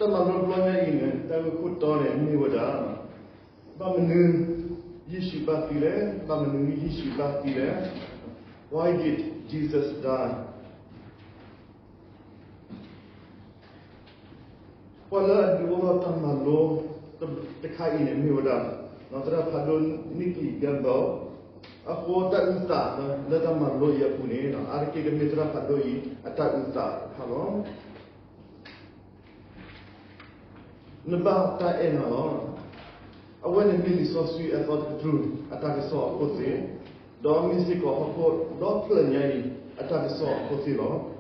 တၢ်မၤလိတဘျီညါအံၤန့ၣ် တၢ်ဂ့ၢ်ခိၣ်တီန့ၣ်မ့ၢ်ဝဲဒၣ် ဘၣ်မနုၤယ့ၣ်ၡူးဘၣ်သံလဲၣ်, ဘၣ်မနုၤယ့ၣ်ၡူးဘၣ်သံလဲၣ်, Why did Jesus die? ပှၤလၢအဒုးအိၣ်ထီၣ်တၢ်မၤလိတခါအံၤန့ၣ်မ့ၢ်ဝဲဒၣ် သရၣ်ဖးဒိၣ် Nicky Gumbel အဃိတၢ်အုၣ်သးလၢတၢ်မၤလိအံၤအပူၤန့ၣ် အါတက့ၢ်ကမ့ၢ်သရၣ်ဖးဒိၣ်အံၤအတၢ်အုၣ်သးတခါလီၤ. နဘၣ်တၢ်အဲၣ်နၤလီၤ. အဝဲန့ၣ်မ့ၢ်လံာ်စီဆှံအသီတကတြူၢ်အတၢ်ကစီၣ်အခိၣ်သ့ၣ်, ဒီးမ့ၢ်စ့ၢ်ကီးဟီၣ်ခိၣ်ဒီဖျၢၣ်ညါအံၤ အတၢ်ကစီၣ်အခိၣ်သ့ၣ်လီၤ.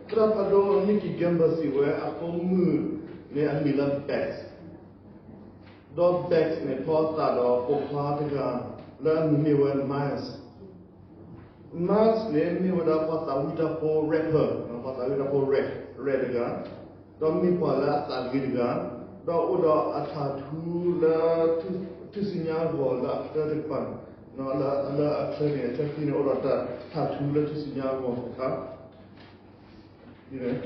သရၣ်ဖးဒိၣ် Nicky Gumbel စံးဝဲအဖိမုၣ်န့ၣ်အမံၤလၢ Bex, ဒီး Bex န့ၣ် ဖီအသးဒီးပိာ်ခွါတဂၤလၢအမံၤမ့ၢ်ဝဲ Miles Miles န့ၣ် မ့ၢ်ဝဲဒၣ်ပှၤသးဝံၣ်တၢ်ဖိ rapper, ပှၤသးဝံၣ်တၢ်ဖိ rap, rap တဂၤ, ဒီးမ့ၢ်ပှၤလၢအသးဂ့ၤတဂၤ, ဒီးအိၣ်ဒီးအ tattoo လၢ ထူၣ်စုညါအဂီၤလၢအချၢတကပၤ, လၢအချၢန့ၣ် အချၢခံန့ၣ် အိၣ်ဒီးတၢ် tattoo လၢထူၣ်စုညါအဂီၤတခါ ဒီး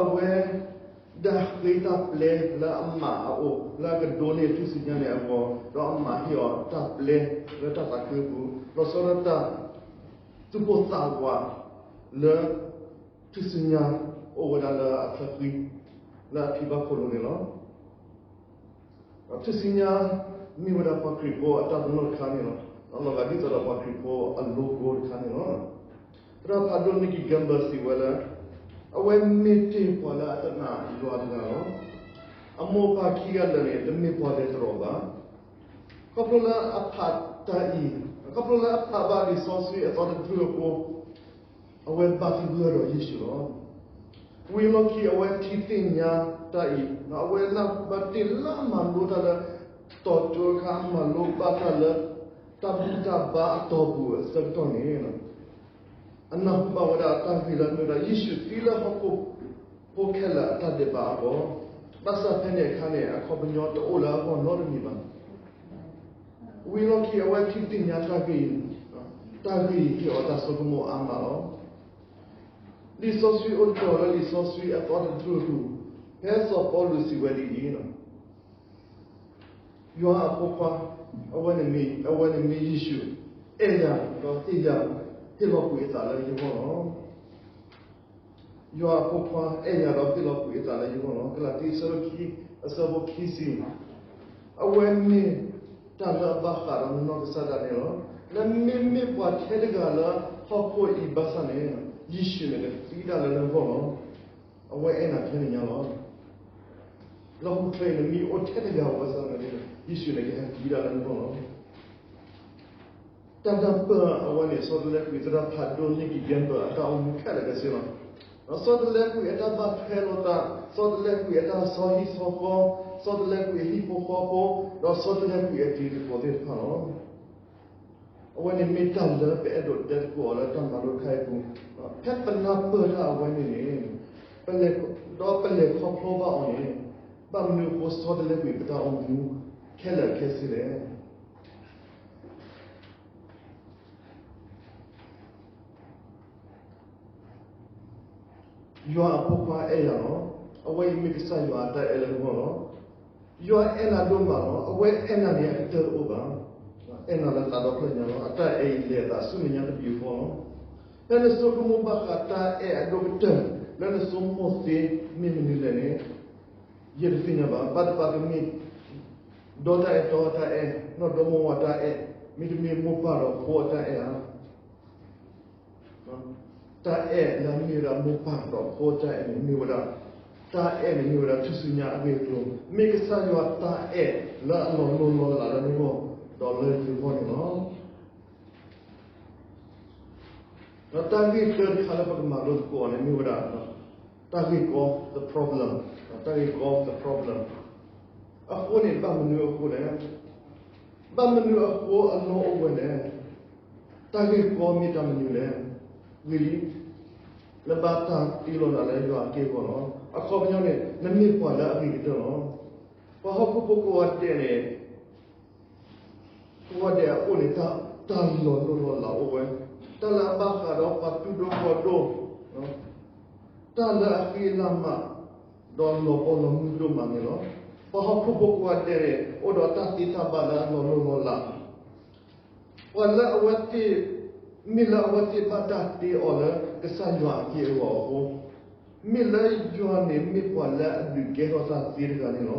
အဝဲ ဒၣ်ဃ့တၢ်ပျဲလၢအမးအအိၣ် လၢအကဒိးန့ၢ်ထူၣ်စုညါန့ၣ်အဂီၢ်, ဒီးအမးဟ့ၣ်အီၤတၢ်ပျဲလၢတၢ်သးခုအပူၤ, လီၤဆီဒၣ်တၢ် သူၣ်ပိၢ်သးဝးလၢ ထူၣ်စုညါ အိၣ်ဝဲဒၣ်လၢအချၢဃံ လၢအဖံဘၣ်ခိၣ်လိၤန့ၣ်လီၤ. ထူၣ်စုညါ မ့ၢ်ဝဲဒၣ်ပှၤခရံာ်ဖိအတၢ်ပနီၣ်တခါန့ၣ်လီၤ. လီၤဂာ်ဒ်သိးဒီးပှၤခရံာ်ဖိအလိၤကိတခါန့ၣ်လီၤ. သရၣ်ဖးဒိၣ် Nicky Gumbel စံးဝဲလၢ အဝဲမ့ၢ်တ့ၢ်ပှၤလၢအတနာ်ယွၤတဂၤလီၤ. အမိၢ်ပၢ်ခံဂၤလၢာ်န့ၣ် တမ့ၢ်ပှၤလဲၤတရီၤဘၣ်. ခီဖျိလၢအဖးတၢ်အံၤ, ခီဖျိလၢအဖးဘၣ်လံာ်စီဆှံအသီတကတြူၢ်အဃိ အဝဲဘၣ်သဂၢၢ်ဒီးယ့ၣ်ၡူးလီၤ. ဝံၤလီၢ်ခံအဝဲထံၣ်သ့ၣ်ညါတၢ်အံၤ, အဝဲနၢ်ဟူဘၣ်တ့ၢ်လၢအမၤလိတၢ်လၢ တီၤတိၤအခါ အမၤလိဘၣ်တၢ်လၢ တၢ်ဘူၣ်တၢ်ဘါအတီၢ်ပူၤအဆၢကတီၢ်န့ၣ် အနၢ်ဟူဘၣ်ဝဲဒၣ်တၢ်ဂ့ၢ်လၢအမ့ၢ်ဝဲဒၣ် ယ့ၣ်ၡူးသံလၢဟီၣ်ခိၣ်ဖိခဲလၢာ်အတၢ်ဒဲးဘးအဂီၢ်, ဘၣ်ဆၣ်ဖဲန့ၣ်အခါန့ၣ် အခီပညီတအိၣ်လၢအဂီၢ်နီတမံၤဘၣ်. ဝံၤလီၢ်ခံအဝဲထံၣ်သ့ၣ်ညါတၢ်ဂ့ၢ်အံၤ, တၢ်ဂ့ၢ်အံၤဟ့ၣ်အီၤတၢ်ဆိကမိၣ်အါမးလီၤ. လံာ်စီဆှံအိၣ်တတီၤလၢလံာ်စီဆှံအသီတကတြူၢ်အပူၤ, ဖဲစီၤပီလူးစံးဝဲဒ်အံၤ, ယွၤအဖိခွါ, အဝဲန့ၣ်မ့ၢ်ယ့ၣ်ၡူး, အဲၣ်ယၤဒီးဟ့ၣ်ယၤ, ဟ့ၣ်လီၤကွံာ်အသးလၢယဂီၢ်လီၤ. ယွၤအဖိခွါ အဲၣ်ယၤဒီးဟ့ၣ်လီၤကွံာ်အသးလၢယဂီၢ်လီၤ. ကလၤတံ အဆၢဒိၣ်ခံ, အဆၢဖိခံဆံ, အဝဲမ့ၢ်တၢ်လၢအဘၣ်ဃးဒီးနီၢ်ကစၢ်ဒၣ်နဲလီၤ. နမ့မ့ၢ်ပှၤထဲတဂၤလၢဟီၣ်ခိၣ်အံၤဘၣ်ဆၣ်န့ၣ်, ယ့ၣ်ၡူးန့ၣ်ကသံဒၣ်လၢနဂီၢ်လီၤ. အဝဲအဲၣ်နၤထဲန့ၣ်ညါလီၤ. လၢဟီၣ်ခိၣ်ချၢအံၤ နမ့ၢ်အိၣ်ထဲတဂၤဘၣ်ဆၣ်န့ၣ်, ယ့ၣ်ၡူးန့ၣ်ကဟဲသံဒၣ်လၢနဂီၢ်လီၤ. တၢ်နၢ်ပၢၢ်အဝဲန့ၣ် ဆီတလဲကွံာ်သရၣ်ဖးဒိၣ် Nicky Gumbel အတၢ်အိၣ်မူခဲလၢာ်ခဲဆ့လီၤ. ဒီးဆီတလဲကွံာ်အတၢ်ဘၣ်ထွဲလိာ်သး, ဆီတလဲကွံာ်အတၢ်ဆီဟံၣ်ဆီဃီ, ဆီတလဲကွံာ်အဟံၣ်ဖိဃီဖိ, ဒီးဆီတလဲကွံာ်အတံၤသကိးသ့ၣ်တဖၣ်လီၤ. အဝဲန့ၣ်မ့ၢ်တၢ်လၢပအဲၣ်ဒိးတဲသကိးအီၤလၢတၢ်မၤလိတခါအံၤအပူၤ, ဖဲပနၢ်ပၢၢ်တၢ်အဝဲန့ၣ်န့ၣ်, ဒီးပလဲၤခီဖျိဘၣ်အီၤန့ၣ်, ဘၣ်မနုၤအဃိဆီတလဲကွံာ်ပတၢ်အိၣ်မူခဲလၢာ်ခဲဆ့လဲၣ်. ယွၤအဖိခွါအဲၣ်ယၤလီၤ. အဝဲအံၤမ့ၢ်ကစၢ်ယွၤအတၢ်အဲၣ်လၢနဂီၢ်လီၤ. ယွၤအဲၣ်နၤဒိၣ်မးလီၤ. အဝဲအဲၣ်နၤန့ၣ်အကတၢၢ်တအိၣ်ဘၣ်. အဲၣ်နၤလၢသးဒီဖျၢၣ်ညါလီၤ. အတၢ်အဲၣ်အံၤလဲၤအသးဆူမဲာ်ညါတဘျုးဃီလီၤ. ဖဲနဆိကမိၣ်ဘၣ်ဃးတၢ်အဲၣ်အဒိၣ်ကတၢၢ်လၢနဆိကမိၣ်သ့မ့ၢ်မနုၤလဲၣ်န့ၣ်, ယတသ့ၣ်ညါဘၣ်. ဘၣ်တဘၣ်ကမ့ၢ် ဒီတၢ်အဲၣ်တီအတၢ်အဲၣ်, နီၢ်ဒီမိၢ်ဝၤတၢ်အဲၣ်, မ့တမ့ၢ်မိၢ်ပၢ်ဒီးဖိအတၢ်အဲၣ်ဧါ. တၢ်အဲၣ်လၢမ့ၢ်ဝဲဒၣ်မိၢ်ပၢ်ဒီးဖိအတၢ်အဲၣ်န့ၣ်မ့ၢ်ဝဲဒၣ်, တၢ်အဲၣ်န့ၣ်မ့ၢ်ဝဲဒၣ်ထူၣ်စုညါအဂ့ၢ်အကျိၤ, မ့ၢ်ကစၢ်ယွၤတၢ်အဲၣ်လၢအလီၤလိၢ်လီၤလးလၢနဂီၢ်, ဒီးလၢယဂီၢ်န့ၣ်လီၤ. ဒီးတၢ်ဂ့ၢ်တၢတခါလၢပကမၤလိသကိးအီၤန့ၣ်မ့ၢ်ဝဲဒၣ် တၢ်ဂ့ၢ်ကီ the problem, တၢ်ဂ့ၢ်ကီ the problem. အဃိန့ၣ် ဘၣ်မနုၤအဃိလဲၣ်, ဘၣ်မနုၤအဃိအလီၢ်အိၣ်ဝဲလဲၣ်, တၢ်ဂ့ၢ်ကီမ့ၢ်တၢ်မနုၤလဲၣ်. ဂ့ၤလံ, နဘၣ်တၢ်တ့လီၤနၤလၢယွၤအက့ၢ်အဂီၤလီၤ. အခီပညီန့ၣ် နမ့ၢ်ပှၤလၢအဂ့ၤကတၢၢ်လီၤ. ပှၤဟီၣ်ခိၣ်ဖိကိးဂၤဒဲးန့ၣ် ကိးဂၤဒဲးအအိၣ်န့ၣ် တၢ်လီၤလိၢ်လီၤလးအိၣ်ဝဲ, တၢ်လၢအဘၣ်ဃးဒီးပှၤသူၣ်ဒိၣ်ကီၢ်ဒိၣ်, တၢ်လၢအဃံအလၤမး ဒီးလီၤပီလီၤမုၢ်ဒိၣ်မးန့ၣ်လီၤ. ပှၤဟီၣ်ခိၣ်ဖိကိးဂၤဒဲးန့ၣ် အိၣ်ဒီးတၢ်သ့တၢ်ဘၣ်လၢအလီၤလိၢ်လီၤလး, ပှၤလၢအဝဲသ့ၣ်, မ့ၢ်လၢအဝဲသ့ၣ်ဘၣ်တၢ်တ့အီၤလၢကစၢ်ယွၤအက့ၢ်အဂီၤအဃိ, မ့ၢ်လၢယွၤန့ၣ်မ့ၢ်ပှၤလၢအဒုးကဲထီၣ်တၢ်သ့တဂၤန့ၣ်လီၤ.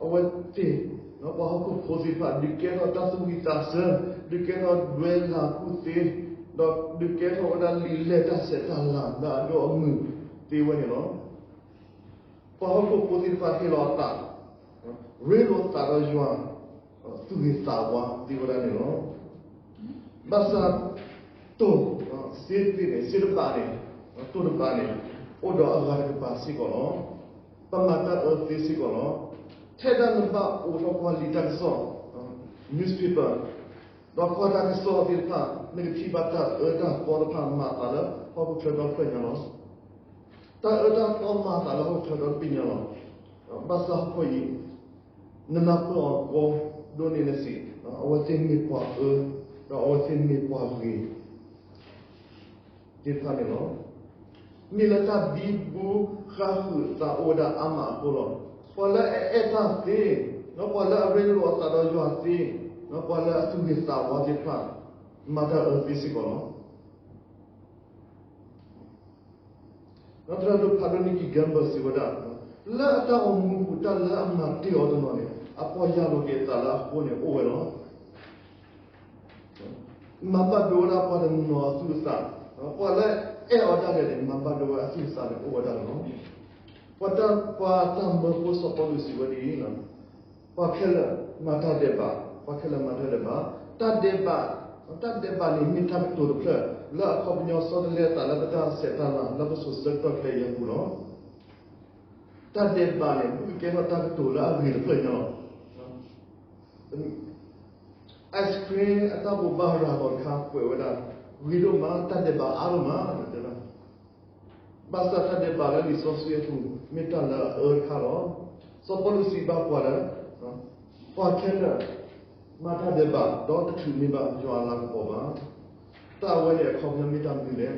အဝဲသ့ၣ်, ပှၤဟီၣ်ခိၣ်ဖိသ့ၣ်တဖၣ် ဒုးကဲထီၣ်တၢ်သူၣ်ဝံၣ်သးစဲ, ဒုးကဲထီၣ်ဒွဲလၢ်ကူၣ်သ့, ဒီးဒုးကဲထီၣ်ဝဲဒၣ်လံာ်လဲၢ်တၢ်ဆဲးတၢ်လၤလၢအဒိၣ်အမုၢ်သ့ဝဲန့ၣ်လီၤ. ပှၤဟီၣ်ခိၣ်ဖိသ့ၣ်တဖၣ်ဟ့ၣ်လီၤအသး, ရ့လိာ်သးဒီးယွၤ, သူၣ်ဂ့ၤသးဝါသ့ဝဲဒၣ်န့ၣ်လီၤ. ဘၣ်ဆၣ်, တိၢ်, စ့သ့ၣ်န့ၣ်, စ့တဘးန့ၣ်, တိၢ်တဘးန့ၣ်, အိၣ်ဒီးအဂၤတကပၤစ့ၢ်ကီးလီၤ. ပမၤတၢ်အၢသ့စ့ၢ်ကီးလီၤ. ထဲဒၣ်နဘၣ်အိးထီၣ်ကွၢ်လံာ်တၢ်ကစီၣ်, newspaper, ဒီးကွၢ်တၢ်ကစီၣ်သ့ၣ်တဖၣ် နကထံၣ်ဘၣ်တၢ်အၢတၢ်သီတဖၣ်မၤအသးလၢဟီၣ်ခိၣ်ချၢဒီဖျၢၣ်ညါလီၤ. တၢ်အၢတၢ်သီမၤအသးလၢဟီၣ်ခိၣ်ချၢဒီတဘ့ၣ်ညါလီၤ. ဘၣ်ဆၣ်ဟီၣ်ခိၣ်အံၤ, နနၢ်ပၢၢ်အီၤကီဒိၣ်န့ၢ်နစံး, အဝဲသ့ၣ်မ့ၢ်ပှၤအၢ, ဒီးအဝဲသ့ၣ်မ့ၢ်ပှၤဂ့ၤ သ့ၣ်တဖၣ်န့ၣ်လီၤ. မ့ၢ်လၢတၢ်ဘံဘူဃၣ်ဃုာ်အသးအိၣ်ဝဲဒၣ်အါမးအဃိလီၤ. ပှၤလၢအအဲၣ်တၢ်သ့, ဒီးပှၤလၢအရ့လိာ်အသးဒီးယွၤသ့, ဒီးပှၤလၢအသူၣ်ဂ့ၤသးဝါသ့ၣ်တဖၣ်, မၤတၢ်အၢသ့စ့ၢ်ကီးလီၤ. ဒီးသရၣ်ဒိၣ်ဖးဒိၣ် Nicky Gumbel စံးဝဲဒၣ်, လၢအတၢ်အိၣ်မူပူၤ တၢ်လၢအမၤတ့ၢ်အီၤတနီၤန့ၣ် အပီၢ်ယၢ်လီၤက့ၤအသးလၢအဃိန့ၣ်အိၣ်ဝဲလီၤ. မၤဘၣ်ဒိဝဲဒၣ်ပှၤတနီၤအသူၣ်အသး, ပှၤလၢအဲၣ်အီၤဒၣ်လဲာ်န့ၣ် မၤဘၣ်ဒိဝဲအသူၣ်အသးန့ၣ်အိၣ်ဝဲဒၣ်လီၤ. ပှၤတၢ်, ပှၤတၢ်မၢဖိစီၤပီလူးစံးဝဲဒ်အံၤ, ပှၤခဲလၢာ်မၤတၢ်ဒဲးဘး, ပှၤခဲလၢာ်မၤတၢ်ဒဲးဘး, တၢ်ဒဲးဘး, တၢ်ဒဲးဘးန့ၣ်မ့ၢ်တၢ်ကတိၤတဖျၢၣ် လၢအခီပညီဆီတလဲအသးလၢပတၢ်ဆဲးတၢ်လၤလၢပစိၤဆၢကတီၢ်ခဲအံၤအပူၤလီၤ. တၢ်ဒဲးဘးန့ၣ် မ့ၢ်ကကဲထီၣ်တၢ်ကတိၤလၢအဂ့ၤတဖျၢၣ်ညါလီၤ. ice cream အတၢ်ဘိးဘၣ်ရၤလီၤတခါကွဲးဝဲဒၣ်, ဂ့ၤဒိၣ်မး တၢ်ဒဲးဘးအါဒိၣ်မး, ဘၣ်ဆၣ်တၢ်ဒဲးဘးလၢလံာ်စီဆှံအပူၤ မ့ၢ်တၢ်လၢအအၢတခါလီၤ. စီၤပီလူးစံးဘၣ်ပှၤလၢ, ပှၤခဲလၢာ်မၤတၢ်ဒဲးဘး ဒီးတထုးန့ၢ်ဘၣ်ယွၤအလၤကပီၤဘၣ်. တၢ်အဝဲန့ၣ်အခီပညီမ့ၢ်တၢ်မနုၤလဲၣ်.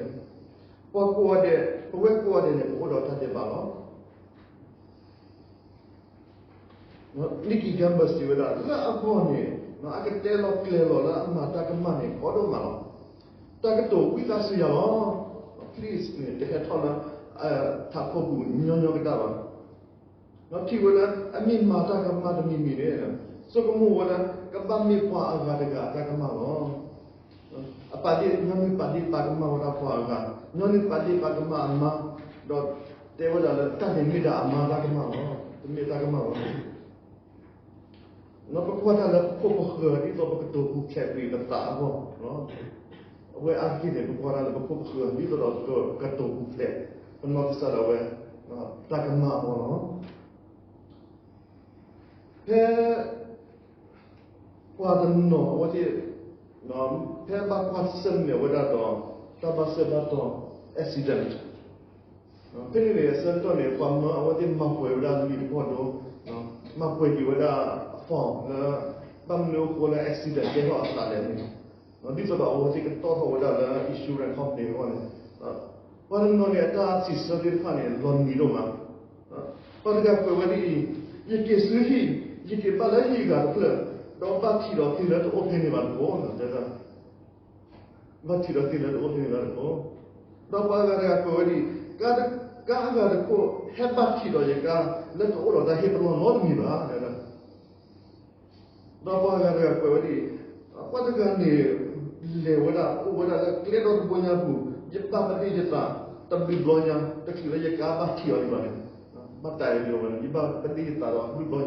ပှၤကိးဂၤဒဲး, ပဝဲကိးဂၤဒဲးန့ၣ် ပအိၣ်ဒီးတၢ်ဒဲးဘးလီၤ. Nicky Gumbel စံးဝဲဒၣ် လၢအဂီၢ်န့ၣ် အကတဲလီၤကျဲၤလီၤလၢအမၤတၢ်ကမၣ်န့ၣ် ကီဒိၣ်မးလီၤ. တၢ်ကတိၤဝံသးစူၤယၤလီၤ. Please န့ၣ် တဟဲထီၣ်လၢထးခိၣ်ပူၤညီညီကဒၣ်ဘၣ်. ဒီးထံၣ်ဝဲလၢအမ့ၢ်မၤတၢ်ကမၣ်တမံၤမံၤန့ၣ် ဆိကမိၣ်ဝဲလၢ ကဘၣ်မ့ၢ်ပှၤအဂၤတဂၤအတၢ်ကမၣ်လီၤ. အပာ်ဒ့ၣ်, ညီနုၢ်ပာ်ဒ့ၣ်ပာ်ကမၣ်ဝဲဒၣ်ပှၤအဂၤ, ညီနုၢ်ပာ်ဒ့ၣ်ပာ်ကမၣ်အမါ, ဒီးတဲဝဲဒၣ်လၢတၢ်န့ၣ်မ့ၢ်ဒၣ်အမါတၢ်ကမၣ်လီၤ, တမ့ၢ်တၢ်ကမၣ်လီၤ. ဒီးပကွၢ်တၢ်လၢပခိၣ်ပဃၢၤ ဒ်သိးပကတိၤပူၤဖျဲးကွံာ်ပသးအဂီၢ်, အဝဲအါတက့ၢ်န့ၣ် ပကွၢ်တၢ်လၢပခိၣ်ပဃၢၤ ဒ်သိးဒီးပကတိၤပူၤဖျဲး ပနီၢ်ကစၢ်ဒၣ်ဝဲ တၢ်ကမၣ်အဂီၢ်လီၤ. ဖဲ ပှၤတနီၤအဝဲသ့ၣ်, ဖဲဘၣ်ကွၢ်ဆၢၣ်မဲာ်ဝဲဒၣ်ဒီး တၢ်ဘၣ်စၢၤဘၣ်တီၤ accident ဖဲန့ၣ်န့ၣ် အဆၢကတီၢ်န့ၣ် ပှၤမၢအဝဲသ့ၣ်မၤပှဲၤဝဲဒၣ်လံာ်တဘီၣ်ဒိ, မၤပှဲၤက့ၤဝဲဒၣ်အ form လၢ ဘၣ်မနုၤအဃိလၢ accident ကဲထီၣ်အသးလဲၣ်န့ၣ်, ဒ်သိးဒီးအဝဲသ့ၣ်ကတီၢ်ထီၣ်ဝဲဒၣ်လၢ insurance company အဂီၢ်န့ၣ်, ပှၤတနီၤန့ၣ် အတၢ်စံးဆၢသ့ၣ်တဖၣ်န့ၣ် လီၤနံၤဒိၣ်မး. ပှၤတဂၤကွဲးဝဲဒ်အံၤ, ယက့ၤဆူဟံၣ်, ယက့ၤဘၣ်လၢဟံၣ်အဂၤတဖျၢၣ်, ဒီးဘၣ်ထံးဒီးသ့လၢတအိၣ်ဖဲန့ၣ်ဘၣ်တကိး, ဘၣ်ထံးဒီးသ့လၢတအိၣ်ဖဲန့ၣ်ဘၣ်တကိး. ဒီးပှၤအဂၤတဂၤကွဲးဝဲဒ်အံၤ, ကါအဂၤတခိၣ် ဟဲဘၣ်ထံးဒီးယကါ လၢတအိၣ်ဒီးတၢ်ဟ့ၣ်ပလီၢ်နီတမံၤဘၣ်. ဒီးပှၤဂၤတဂၤကွဲးဝဲဒ်အံၤ, ပှၤတဂၤန့ၣ် လဲၤဝဲဒၣ် အိၣ်ဝဲဒၣ်လၢကျဲဒီတဘိညါပူၤ, ယဘၣ်ပဒ့ၣ်ယသး တဘျုးဘျီညါ, တချုးလၢယကါဘၣ်ထံးအီၤဒံးဘၣ်န့ၣ်, ဘၣ်တၢ်အံၤလီၤဝဲ, ယဘၣ်ပဒ့ၣ်ယသးဒီးဘျုးဘျီညါ ဒီးပှၤ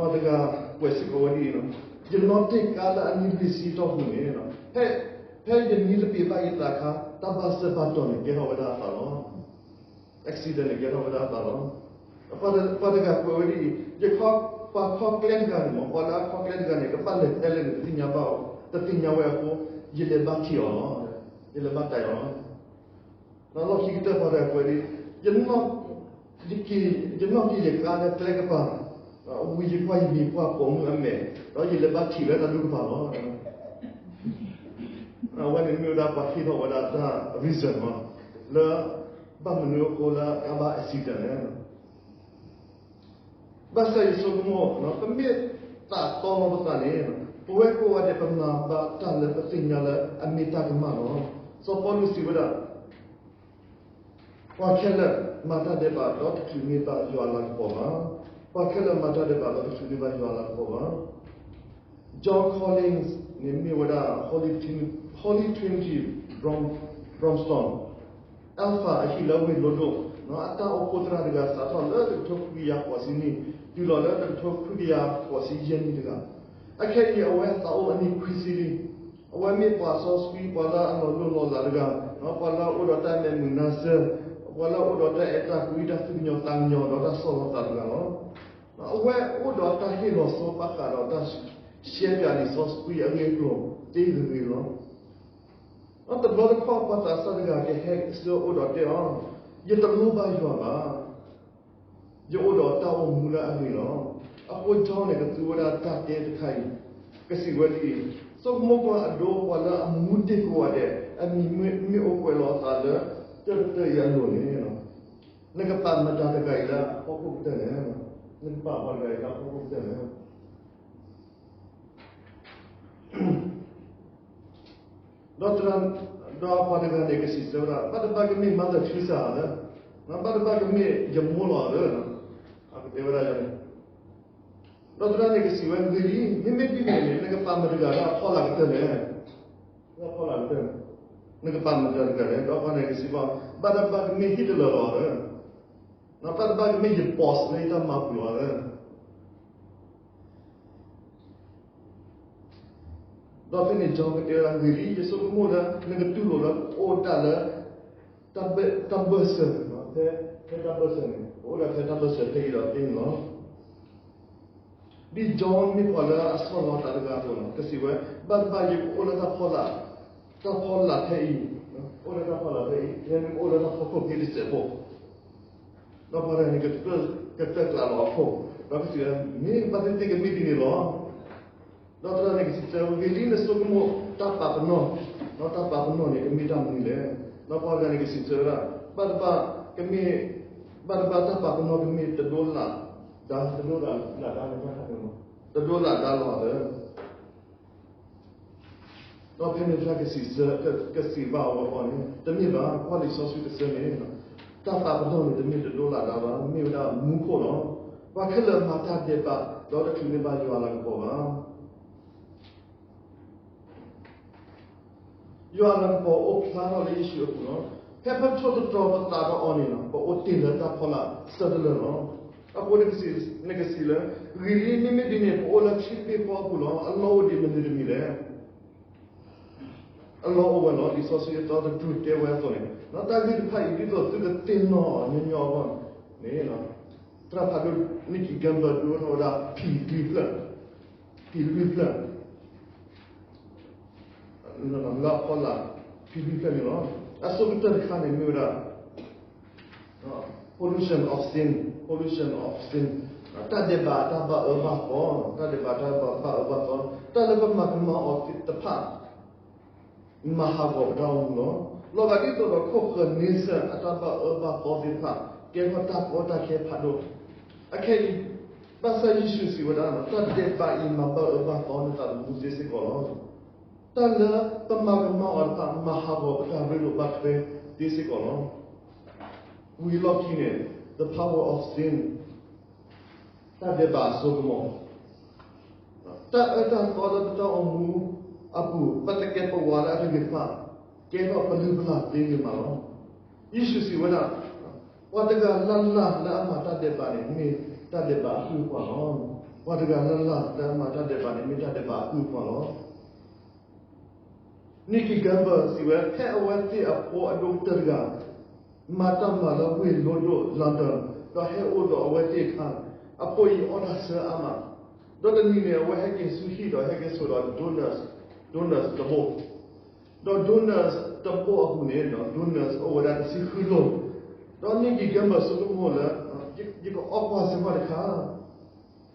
တဂၤကွဲးစ့ၢ်ကီးဝဲဒ်အံၤ, ယနီၣ်တ့ၢ်ကါလၢအနံၣ်လွံၢ်ဆံတီၢ်ပူၤန့ၣ်, ဖဲယနံၣ်တပ့ၤဘၣ်ယသးအခါ တၢ်ဘၣ်စၢၤဘၣ်တီၤန့ၣ် ကဲထီၣ်ဝဲဒၣ်အသးလီၤ. accident န့ၣ်ကဲထီၣ်ဝဲဒၣ်အသးလီၤ. ပှၤတဂၤကွဲးဝဲဒ်အံၤ, ယခီ, ပှၤခီကျဲတဂၤန့ၣ်မ့ၢ် ပှၤလၢအခီကျဲတဂၤန့ၣ် ကဘၣ်လဲၤဖဲလဲၣ်န့ၣ် တသ့ၣ်ညါဘၣ်အီၤ, တသ့ၣ်ညါဝဲအဃိ, ယလဲၤဘၣ်ထံးအီၤလီၤ. ယလဲၤဘၣ်တၢ်အီၤလီၤ. ဒီးလီၢ်ခံကတၢၢ်ပှၤတဂၤကွဲးဒ်အံၤ, ယ, ယနီၣ်က့ၤယကါလၢကျဲကပၤ, ဝံၤယကွၢ်ယမံၤပှၢ်ပိာ်မုၣ်အမဲာ်, ဒီးယလဲၤဘါထံးလၢတၢ်ဒူၣ်ကပၤလီၤ. အဝဲန့ၣ်မ့ၢ်ဝဲဒၣ်ပှၤဟ့ၣ်ထီၣ်ဝဲဒၣ်တၢ် reason လီၤ, လၢ ဘၣ်မနုၤအဃိလၢအဘၣ် accident လဲၣ်. ဘၣ်ဆၣ်ယဆိကမိၣ် ပမ့ၢ်သးတီလီၤပသးန့ၣ် ပဝဲကိးဂၤဒဲးပမၤဘၣ်တၢ်လၢပသ့ၣ်ညါလၢအမ့ၢ်တၢ်ကမၣ်လီၤ. စီၤပီလူးစံးဝဲဒၣ် ပှၤခဲလၢာ်မၤတၢ်ဒဲးဘးဒီးတချုးန့ၢ်ဘၣ်ယွၤအလၤကပီၤဘၣ်. ပှၤခဲလၢာ်မၤတၢ်ဒဲးဘးဒီးတချုးန့ၢ်ဘၣ်ယွၤအလၤကပီၤဘၣ်. John Collins န့ၣ်မ့ၢ်ဝဲဒၣ် Holy Trin- Holy Trinity Brom- Brompton Alpha အဟံၣ်လၢဝ့ၢ်လိဒိၣ် အတၢ်အိၣ်ဖှိၣ်သရၣ်တဂၤစးထီၣ်လၢတကထိခွံကယၤဃိးဆံနံၣ် တုၤလီၤလၢတကထိခွံကယၤဃိးဆံယဲၢ်နံၣ်တဂၤ. အခဲအံၤအဝဲသးအိၣ်အနံၣ်ခွံဆံလံ. အဝဲမ့ၢ်ပှၤစီဆှံ ပှၤလၢအလီၤလိၢ်လီၤလးတဂၤ, ပှၤလၢအအိၣ်ဒီးတၢ်မဲာ်မုာ်နါစၢၤ, ပှၤလၢအအိၣ်ဒီးတၢ်အဲၣ်တၢ်ကွံ တၢ်သူၣ်ကညီၤသးကညီၤ ဒီးတၢ်ဆီၣ်လီၤသးတဂၤလီၤ. အဝဲအိၣ်ဒီးတၢ်ဟ့ၣ်လီၤဆီဘၣ်ဃးဒီးတၢ်ရှဲပၠးလံာ်စီဆှံအဂ့ၢ်အကျိၤသ့ဂ့ၤဂ့ၤလီၤ. တဘျီတခီၣ်ပှၤသးစၢ်တဂၤကဟဲဆၢအိၣ်ဒီးတဲအီၤ, ယတလိၣ်ဘၣ်ယွၤဘၣ်. ယအိၣ်ဒီးတၢ်အိၣ်မူလၢအဂ့ၤလီၤ. အဃိ John န့ၣ် ကသူဝဲဒၣ်တၢ်တဲတခါအံၤ ကစံးဝဲဒ်အံၤ, ဆိကမိၣ်ကွၢ်အဒိ ပှၤလၢအမူဒ့ၣ်ကိးဂၤဒဲး အမံၤမ့ၢ်အိၣ်ကွဲးလီၤအသးလၢ တၢၢ်တတၢၢ်အံၤအလိၤန့ၣ်, နကပာ်မတၤတဂၤအံၤလၢဟီၣ်ခိၣ်ကတၢၢ်လဲၣ်. နကပာ်မတၤတဂၤအံၤလၢဟီၣ်ခိၣ်ကတၢၢ်လဲၣ်. ဒီးသရၣ်, ဒီးပှၤတဂၤန့ၣ် ကစံးဆၢဝဲဒၣ် ဘၣ်တဘၣ်ကမ့ၢ် Mother Teresa လၢ, ဘၣ်တဘၣ်ကမ့ၢ်ယမိၢ်လီၤလၢ, အကတဲဝဲဒၣ်န့ၣ်, ဒီးသရၣ်န့ၣ်ကစံးဝဲ ဂ့ၤလံ, မ့မ့ၢ်ဒ်န့ၣ်န့ၣ် နကပာ်မတၤတဂၤလၢအဖီလာ်ကတၢၢ်လဲၣ်. အဖီလာ်ကတၢၢ်, နကပာ်မတၤတဂၤလဲၣ်. ဒီးပှၤန့ၣ်ကစံးဘၣ်, ဘၣ်တဘၣ်ကမ့ၢ် Hitler လီၤလၢ, ဘၣ်တဘၣ်ကမ့ၢ်ယ boss လၢယတၢ်မၤပူၤလီၤလၢ ဒီးဖဲန့ၣ် John ကတဲဝဲဒၣ် ဂ့ၤလံ, ယဆိကမိၣ်လၢ နကတူၢ်လိာ်လၢပအိၣ်တၢ်လၢ တၢ်ဘၢၣ်စၢၤ, ဖဲတၢ်ဘၢၣ်စၢၤန့ၣ် ပအိၣ်ဒၣ်ဖဲတၢ်ဘၢၣ်စၢၤဖဲအံၤဒီးသ့န့ၣ်လီၤ. ဒ် John မ့ၢ်ပှၤလၢအဆီၣ်လီၤသးတဂၤအသိးန့ၣ် ကစံးဝဲ ဘၣ်တဘၣ်ယကအိၣ်လၢတၢ်ဖီလာ်, တၢ်ဖီလာ်ဖဲအံၤ, အိၣ်လၢတၢ်ဖီလာ်ဖဲအံၤ ဖဲမ့ၢ်ကအိၣ်လၢတၢ်ဖီခိၣ်ဖဲတစဲးဖိ ဒီးပှၤတဂၤန့ၣ် ကတၢၢ်ကျးလီၤအခိၣ်, ဒီးကစံးဝဲ မ့ၢ်ဘၣ်သ့ၣ်သ့ၣ်ကမ့ၢ်ဒ်န့ၣ်လီၤ. ဒီးသရၣ်န့ၣ်ကစံးဆၢ ဂ့ၤလံ နဆိကမိၣ်တၢ်ပာ်ပနီၣ်, ဒီးတၢ်ပာ်ပနီၣ်န့ၣ် ကမ့ၢ်တၢ်မနုၤလဲၣ်. ဒီးပှၤတဂၤန့ၣ်ကစံးဆၢဝဲဒၣ် ဘၣ်တဘၣ်ကမ့ၢ်, ဘၣ်တဘၣ်တၢ်ပာ်ပနီၣ်ကမ့ၢ်တဒိလၣ်ဒါ, တဒိလၣ်ဒါလီၤ, တဒိလၣ်ဒါလီၤလၢ ဒီးဖဲန့ၣ်သရၣ်ကစံးဆၢ, ကစံးဘၣ်အီၤဝဲအီၤန့ၣ် တမ့ၢ်ဘၣ်, ကွၢ်လံာ်စီဆှံတဆၢန့ၣ် တၢ်ပာ်ပနီၣ်န့ၣ် တမ့ၢ်တဒိလၣ်ဒါဘၣ်, မ့ၢ်ဝဲဒၣ်မူခိၣ်လီၤ. ပှၤခဲလၢာ်မၤတၢ်ဒဲးဘး ဒီးတချုးန့ၢ်ဘၣ်ယွၤအလၤကပီၤဘၣ်. ယွၤအလၤကပီၤအိၣ်ဖျါထီၣ်လၢယ့ၣ်ၡူးအပူၤလီၤ. ဖဲပထိၣ်သတြီၤပသးဒီးအီၤန့ၣ် ပအိၣ်တ့ၢ်လၢတၢ်ဖီလာ်ဆၢတလၢာ်လီၤ. အဃိန့ၣ်ကစံးလၢ ဂ့ၤလံ မ့မ့ၢ်ဒ်န့ၣ် ပအိၣ်လၢထံတဘ့ၣ်ဃီအပူၤလီၤ. အလီၢ်အိၣ်ဒံးမနုၤတမံၤလဲၣ်. အလီၢ်အိၣ်ဝဲလီၤ. လံာ်စီဆှံအသီတတြူၢ်တဲဝဲအသိးန့ၣ် တၢ်ဂ့ၢ်တဖၣ်အံၤ ဒ်သိးသုကသ့ၣ်နီၣ်အီၤညီညီအဂီၢ်န့ၣ် သရၣ်ဖးဒိၣ် Nicky Gumbel ဒုးအိၣ်ထီၣ်ဝဲဒၣ် ဖံလွံၢ်ဖျၢၣ်, ဖံလွံၢ်ဖျၢၣ် လၢအဖီလာ် ဖံလွံၢ်ဖျၢၣ်န့ၣ်လီၤ. အဆိကတၢၢ်တခါန့ၣ်မ့ၢ်ဝဲဒၣ် pollution of sin, pollution of sin, တၢ်ဒဲးဘးတၢ်ဘၣ်အၢဘၣ်သီ, တၢ်ဒဲးဘးတၢ်ဘၣ်အၢဘၣ်သီ, တၢ်လၢပမၤကမၣ်အီၤသ့ၣ်တဖၣ် မၤဟးဂီၤပတၢ်အိၣ်မူလီၤ. လီၤဂာ်ဒ်သိးဒီးခိၣ်ဃၢၤန့ဆၢၣ်အတၢ်ဘၣ်အၢဘၣ်သီသ့ၣ်တဖၣ် ကဲထီၣ်တၢ်ကီတၢ်ခဲဖးဒိၣ်. အခဲအံၤ ဘၣ်ဆၣ်ယ့ၣ်ၡူးစံးဝဲဒၣ် တၢ်ဒဲးဘးအံၤမၤဘၣ်အၢဘၣ်သီနသးသမူသ့စ့ၢ်ကီးလီၤ. တၢ်လၢပမၤကမၣ်အီၤတဖၣ် မၤဟးဂီၤပတၢ်ရ့လိာ်ဘၣ်ထွဲသ့စ့ၢ်ကီးလီၤ. ဝံၤအလီၢ်ခံန့ၣ် the power of sin, တၢ်ဒဲးဘးအစိကမီၤ, တၢ်အၢတၢ်သီလၢပတၢ်အိၣ်မူအပူၤ ပသကဲးပဝးလၢအတဂ့ၤတဖၣ် ကဲထီၣ်ပလုၢ်ပလၢ်သ့ဂ့ၤမးလီၤ. ယ့ၣ်ၡူးစံးဝဲဒၣ် ပှၤတဂၤလၢ်လၢ်လၢအမၤတၢ်ဒဲးဘးန့ၣ် မ့ၢ်တၢ်ဒဲးဘးအကုၢ်အပှၤလီၤ. ပှၤတဂၤလၢ်လၢ်လၢအမၤတၢ်ဒဲးဘးန့ၣ် မ့ၢ်တၢ်ဒဲးဘးအကုၢ်အပှၤလီၤ. Nicky Gumbel စံးဝဲ ဖဲအဝဲသ့ၣ်အဖိအဒိၣ်ကတၢၢ်တဂၤ မၤတၢ်မၤလၢဝ့ၢ်လိဒိၣ် London ဒီးဟဲအိၣ်ဒီးအဝဲသ့ၣ်အခါ အဖိအံၤအီၣ်တၢ်ဆၢအါမး, ဒီးတနံၤန့ၣ် အဝဲဟဲက့ၤဆူဟံၣ်ဒီးဟဲက့ၤဆိးဒီး donors, donors တဘိ, ဒီး donors တဘိအပူၤန့ၣ် donors အိၣ်ဝဲဒၣ်တဆံဃုလိၤ, ဒီး Nicky Gumbel ဆိကမိၣ်လၢ ယကအီၣ်ကွၢ်စ့ၢ်ကီးတခါ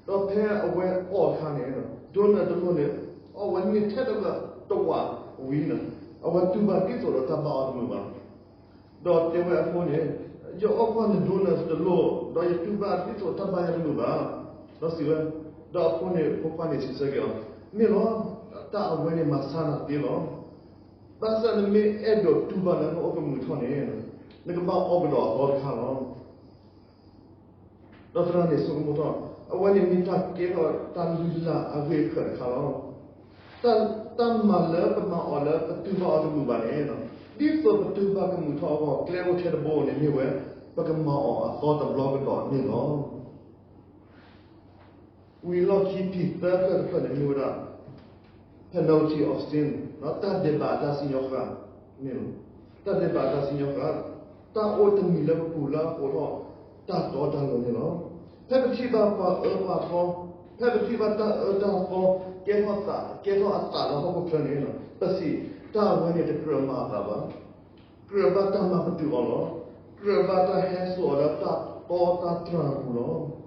ဒီးဖဲအဝဲအီၣ်အခါန့ၣ် donor တလိၣ်န့ၣ် အီၣ်ဝဲန့ၢ်ထဲတဝးဝံၤန့ၣ် အဝဲတူၢ်ဘၣ်ဒ်သိးဒီးတၢ်ဘၣ်အီၤတမုာ်ဘၣ်. ဒီးတဲဝဲအဖိန့ၣ်, ယအီၣ်ကွၢ်န donor တလိၣ် ဒီးယတူၢ်ဘၣ်ဒ်သိးတၢ်ဘၣ်ယၤတမုာ်ဘၣ်. ဒီးစံးဝဲ, ဒီးအဖိန့ၣ် ဖိခွါန့ၣ်စံးဆၢက့ၤအီၤ, မ့ၢ်လီၤ, တၢ်အဝဲန့ၣ်မၤဆါနၤသ့လီၤ. ဘၣ်ဆၣ်နမ့ၢ်အဲၣ်ဒိးတူၢ်ဘၣ်လၢနအိၣ်ကမုာ်ထီၣ်န့ၣ် နကဘၣ်အီၣ်ကဒီးအသီတခါလီၤ. ဒီးသရၣ်န့ၣ်ဆိကမိၣ်ထီၣ်, အဝဲန့ၣ်မ့ၢ်တၢ်ကဲထီၣ်တၢ်လုၢ်လၢ်အဂ့ၢ်အခၢးတခါလီၤ. တၢ်မၤလၢပမၤအီၤလၢပတူၢ်ဘၣ်အီၤတမုာ်ဘၣ်န့ၣ်, ဒ်သိးပတူၢ်ဘၣ်ကမုာ်ထီၣ်အဂီၢ် ကျဲအိၣ်ထဲတဘိန့ၣ်မ့ၢ်ဝဲ ပကမၤအီၤအသီတဘျီကဒီးန့ၣ်လီၤ. ဝံၤလီၢ်ခံဖံးသၢဖျၢၣ်တဖျၢၣ်န့ၣ်မ့ၢ်ဝဲဒၣ် penalty of sin တၢ်ဒဲးဘးအတၢ်စံၣ်ညီၣ်ဃၣ်န့ၣ်လီၤ. တၢ်ဒဲးဘးအတၢ်စံၣ်ညီၣ်ဃၣ်, တၢ်အိၣ်တမံၤလၢပပူၤလၢအဃိထီၣ်တၢ်တီတၢ်လိၤန့ၣ်လီၤ. ဖဲပထံၣ်ဘၣ်ပှၤအၢပှၤသီ, ဖဲပထံၣ်ဘၣ်တၢ်အၢတၢ်သီ ကဲထီၣ်သး ကဲထီၣ်အသးလၢဟီၣ်ခိၣ်ချၢန့ၣ် ပစံး, တၢ်အဝဲန့ၣ်တကြၢးမၤအသးဘၣ်. ကြၢးဘၣ်တၢ်မၤပတုာ်အီၤလီၤ. ကြၢးဘၣ်တၢ်ဟဲစိာ်အီၤလၢတၢ်တီတၢ်တြၢ်အပူၤလီၤ.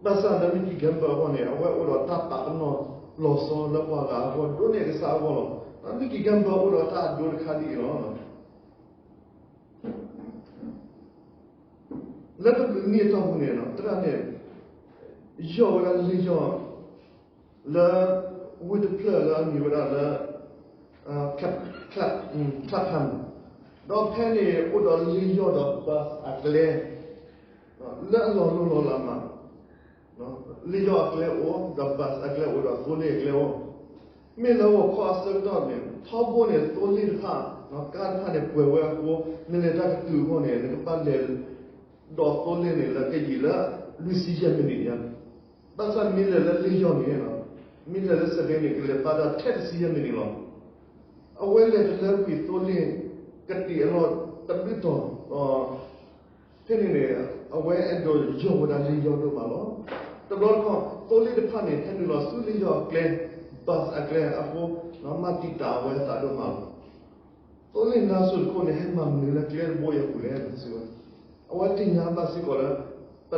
ဘၣ်ဆၣ်လၢ Mickey Gamble အဂီၢ်န့ၣ် အဝဲအိၣ်ဒီးတၢ်ပာ်ပနီၣ်လီၤဆီလၢပှၤဂၤအဂီၢ် ဒိၣ်န့ၢ်အကစၢ်အဂီၢ်လီၤ. Mickey Gamble အိၣ်ဒီးတၢ်အဒိတခါဒ်အံၤလီၤ. လၢတနံၤအတီၢ်ပူၤန့ၣ် သရၣ်န့ၣ် ယီၢ်ဝဲဒၣ်လ့ၣ်ယီၢ် လၢ ဝ့ၢ်တဖျၢၣ်လၢအမံၤဝဲဒၣ်လၢ Clap- Clapham, ဒီးဖဲန့ၣ်အိၣ်ဒီးလ့ၣ်ယီၢ်ဒီး bus အကျဲ လၢအလီၤလိၢ်လီၤလးမး, လ့ၣ်ယီၢ်အကျဲအိၣ် ဒီး bus အကျဲအိၣ် ဒီးသိလ့ၣ်အကျဲအိၣ်, မ့ၢ်လၢဂီၤခီအဆၢကတီၢ်န့ၣ် ထီဘိန့ၣ် သိလ့ၣ်တဖၣ် ကါတဖၣ်န့ၣ်ပှဲၤဝဲအဃိ နလဲၤတၢ်ကတုၤအဂီၢ်န့ၣ် နကဘၣ်လဲၤ ဒီးသိလ့ၣ်န့ၣ် လၢကယံာ်လၢ လွံၢ်ဆံယဲၢ်မံးနံးညါ, ဘၣ်ဆၣ်မ့ၢ်လဲၤလၢလ့ၣ်ယီၢ်န့ၣ် မ့ၢ်လဲၤလၢစပ့န့ၣ် ကလဲၤဘၣ်တၢ်ထဲတဆံယဲၢ်မံးနံးလီၤ. အဝဲလဲၤတလၢကွံာ်သိလ့ၣ် ကတံာ်အလီၢ်တဘျုးတီၤ, ဖဲန့ၣ်န့ၣ် အဝဲအဲၣ်ဒိးယီၢ်ဝဲဒၣ်လ့ၣ်ယီၢ်ဒိၣ်မးလီၤ. တဘျီတခီၣ် သိလ့ၣ်တဖၣ်န့ၣ် ဟဲနုာ်လီၤဆူလ့ၣ်ယီၢ်အကျဲ bus အကျဲအဃိ မၤတံာ်တာ်အဝဲအသးဒိၣ်မးလီၤ. သိလ့ၣ်နါစိၤတခိၣ်န့ၣ် ဟဲမၤမနုၤလၢကျဲတဘိအံၤအပူၤလဲၣ်စံးဝဲ, အဝဲသ့ၣ်ညါဘၣ်စ့ၢ်ကီးလၢ ပလံး ပၢၤ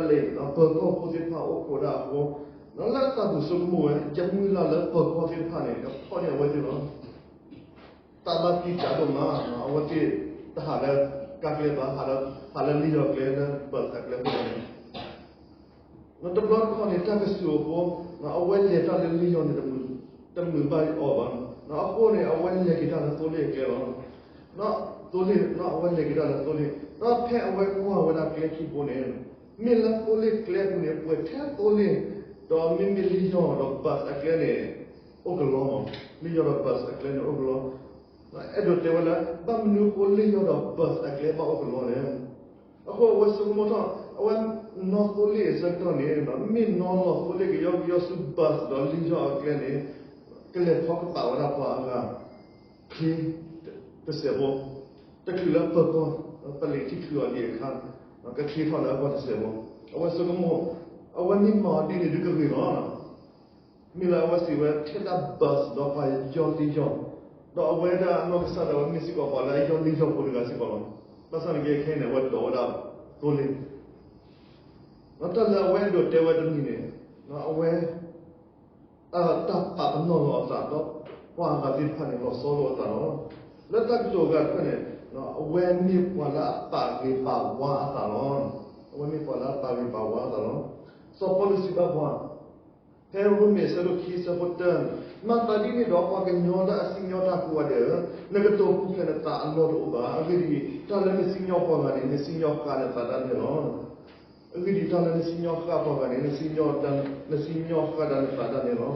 ကီၢ်ဖိသ့ၣ်တဖၣ်အိၣ်ခိးဒၣ်အဃိ, လၢအသးပူၤဆိကမိၣ်ဝဲ ယမုၢ်လၢ်လၢပၢၤကီၢ်သ့ၣ်တဖၣ်န့ၣ် ကဖီၣ်န့ၢ်အဝဲသ့ၣ်လီၤ. တၢ်ဘၣ်တံာ်တာ်ဒိၣ်မး အဝဲသ့ၣ်တဟးလၢကါကျဲဘၣ်, ဟးလၢလ့ၣ်ယီၢ်ကျဲလၢ bus အကျဲအဃိန့ၣ် တဘျီတခီၣ်န့ၣ် တၢ်ကစူၤအဃိ အဝဲလဲၤတၢ်လၢလ့ၣ်ယီၢ်န့ၣ် တမုာ်ဘၣ်အီၤဘၣ်. အဃိန့ၣ် အဝဲလဲၤက့ၤတၢ်လၢသိလ့ၣ်အကျဲလီၤ. သိလ့ၣ် အဝဲလဲၤက့ၤတၢ်လၢသိလ့ၣ်, ဒီးဖဲအဝဲကွၢ်ဝဲဒၣ်ကျဲခံဘိန့ၣ် မ့ၢ်လၢသိလ့ၣ်ကျဲပူၤန့ၣ် ပှဲၤထဲသိလ့ၣ်, ဒီးမ့မ့ၢ်လ့ၣ်ယီၢ်ဒီး bus အကျဲန့ၣ် အိၣ်ကလီလီၤ. လ့ၣ်ယီၢ်ဒီး bus အကျဲန့ၣ်အိၣ်ကလီ အဲၣ်ဒိးတဲဝဲလၢ ဘၣ်မနုၤအဃိလ့ၣ်ယီၢ်ဒီး bus အကျဲဘၣ်အိၣ်ကလီလဲၣ်. အဃိအဝဲဆိကမိၣ်ထီၣ် အဝဲနီၢ်သိလ့ၣ်အဆၢကတီၢ်န့ၣ် မ့ၢ်နီၢ်လီၤသိလ့ၣ်ကယီကယီဆူ bus ဒီးလ့ၣ်ယီၢ်အကျဲန့ၣ် ကလဲၤဖီကပာ်ဝဲဒၣ်ပှၤအဂၤချ့တစဲးဖိ, တချုးလၢပၢၤကီၢ် ပလံးထံၣ်ချုးအီၤဒံးအခါ ကချ့ထီၣ်လၢအဂီၢ်တစဲးဖိ, အဝဲဆိကမိၣ် အဝဲမ့ၢ်မၤအီၤဒ်န့ၣ်ဒုးကဂ့ၤလီၤ. မ့ၢ်လၢအဝဲစံးဝဲထဲဒၣ် bus ဒီးပှၤယီၢ်လ့ၣ်ယီၢ်, ဒီးအဝဲဒၣ်အနီၢ်ကစၢ်ဒၣ်ဝဲမ့ၢ်စ့ၢ်ကီးပှၤလၢအယီၢ်လ့ၣ်ယီၢ်ဖိတဂၤစ့ၢ်ကီးလီၤ. ဘၣ်ဆၣ်န့ၣ်က့ခဲအံၤန့ၣ် အဝဲဒိးဝဲဒၣ်သိလ့ၣ်, ဒီးတၢ်လၢအဝဲအဲၣ်ဒိးတဲဝဲတမံၤန့ၣ် အဝဲ တၢ်ပာ်ပနီၣ်လီၤအသးဒီး ပှၤအဂၤသ့ၣ်တဖၣ်န့ၣ် လီၤဆီလိာ်အသးလီၤ. လၢတၢ်ကတိၤအဂၤတဖၣ်န့ၣ် အဝဲမ့ၢ်ပှၤလၢအပာ်ဂ့ၤပာ်ဝါအသးလီၤ. အဝဲမ့ၢ်ပှၤလၢအပာ်ဂ့ၤပာ်ဝါအသးလီၤ. စီၤပီလူးစံးဘၣ်ပှၤ ဖဲရိမ့ၤအဆၢဒိၣ်ခံအဆၢဖိတၢ, မၤသးဒ်န့ၣ်ဒီး ပှၤကညီလၢအစံၣ်ညီၣ်တၢ်ကိးဂၤဒဲးဧၢ, နကတိၤပူၤဖျဲးနသးအလီၢ်တအိၣ်ဘၣ်. အဂ့ၢ်ဒ်အံၤ, တၢ်လၢနစံၣ်ညီၣ်ပှၤဂၤန့ၣ် နစံၣ်ညီၣ်ဃာ်နသးဒၣ်နဲလီၤ. အဂ့ၢ်ဒ်အံၤ, တၢ်လၢနစံၣ်ညီၣ်ဃာ်ပှၤဂၤန့ၣ် နစံၣ်ညီၣ်ဃာ်ဒၣ်နသးဒၣ်နဲလီၤ.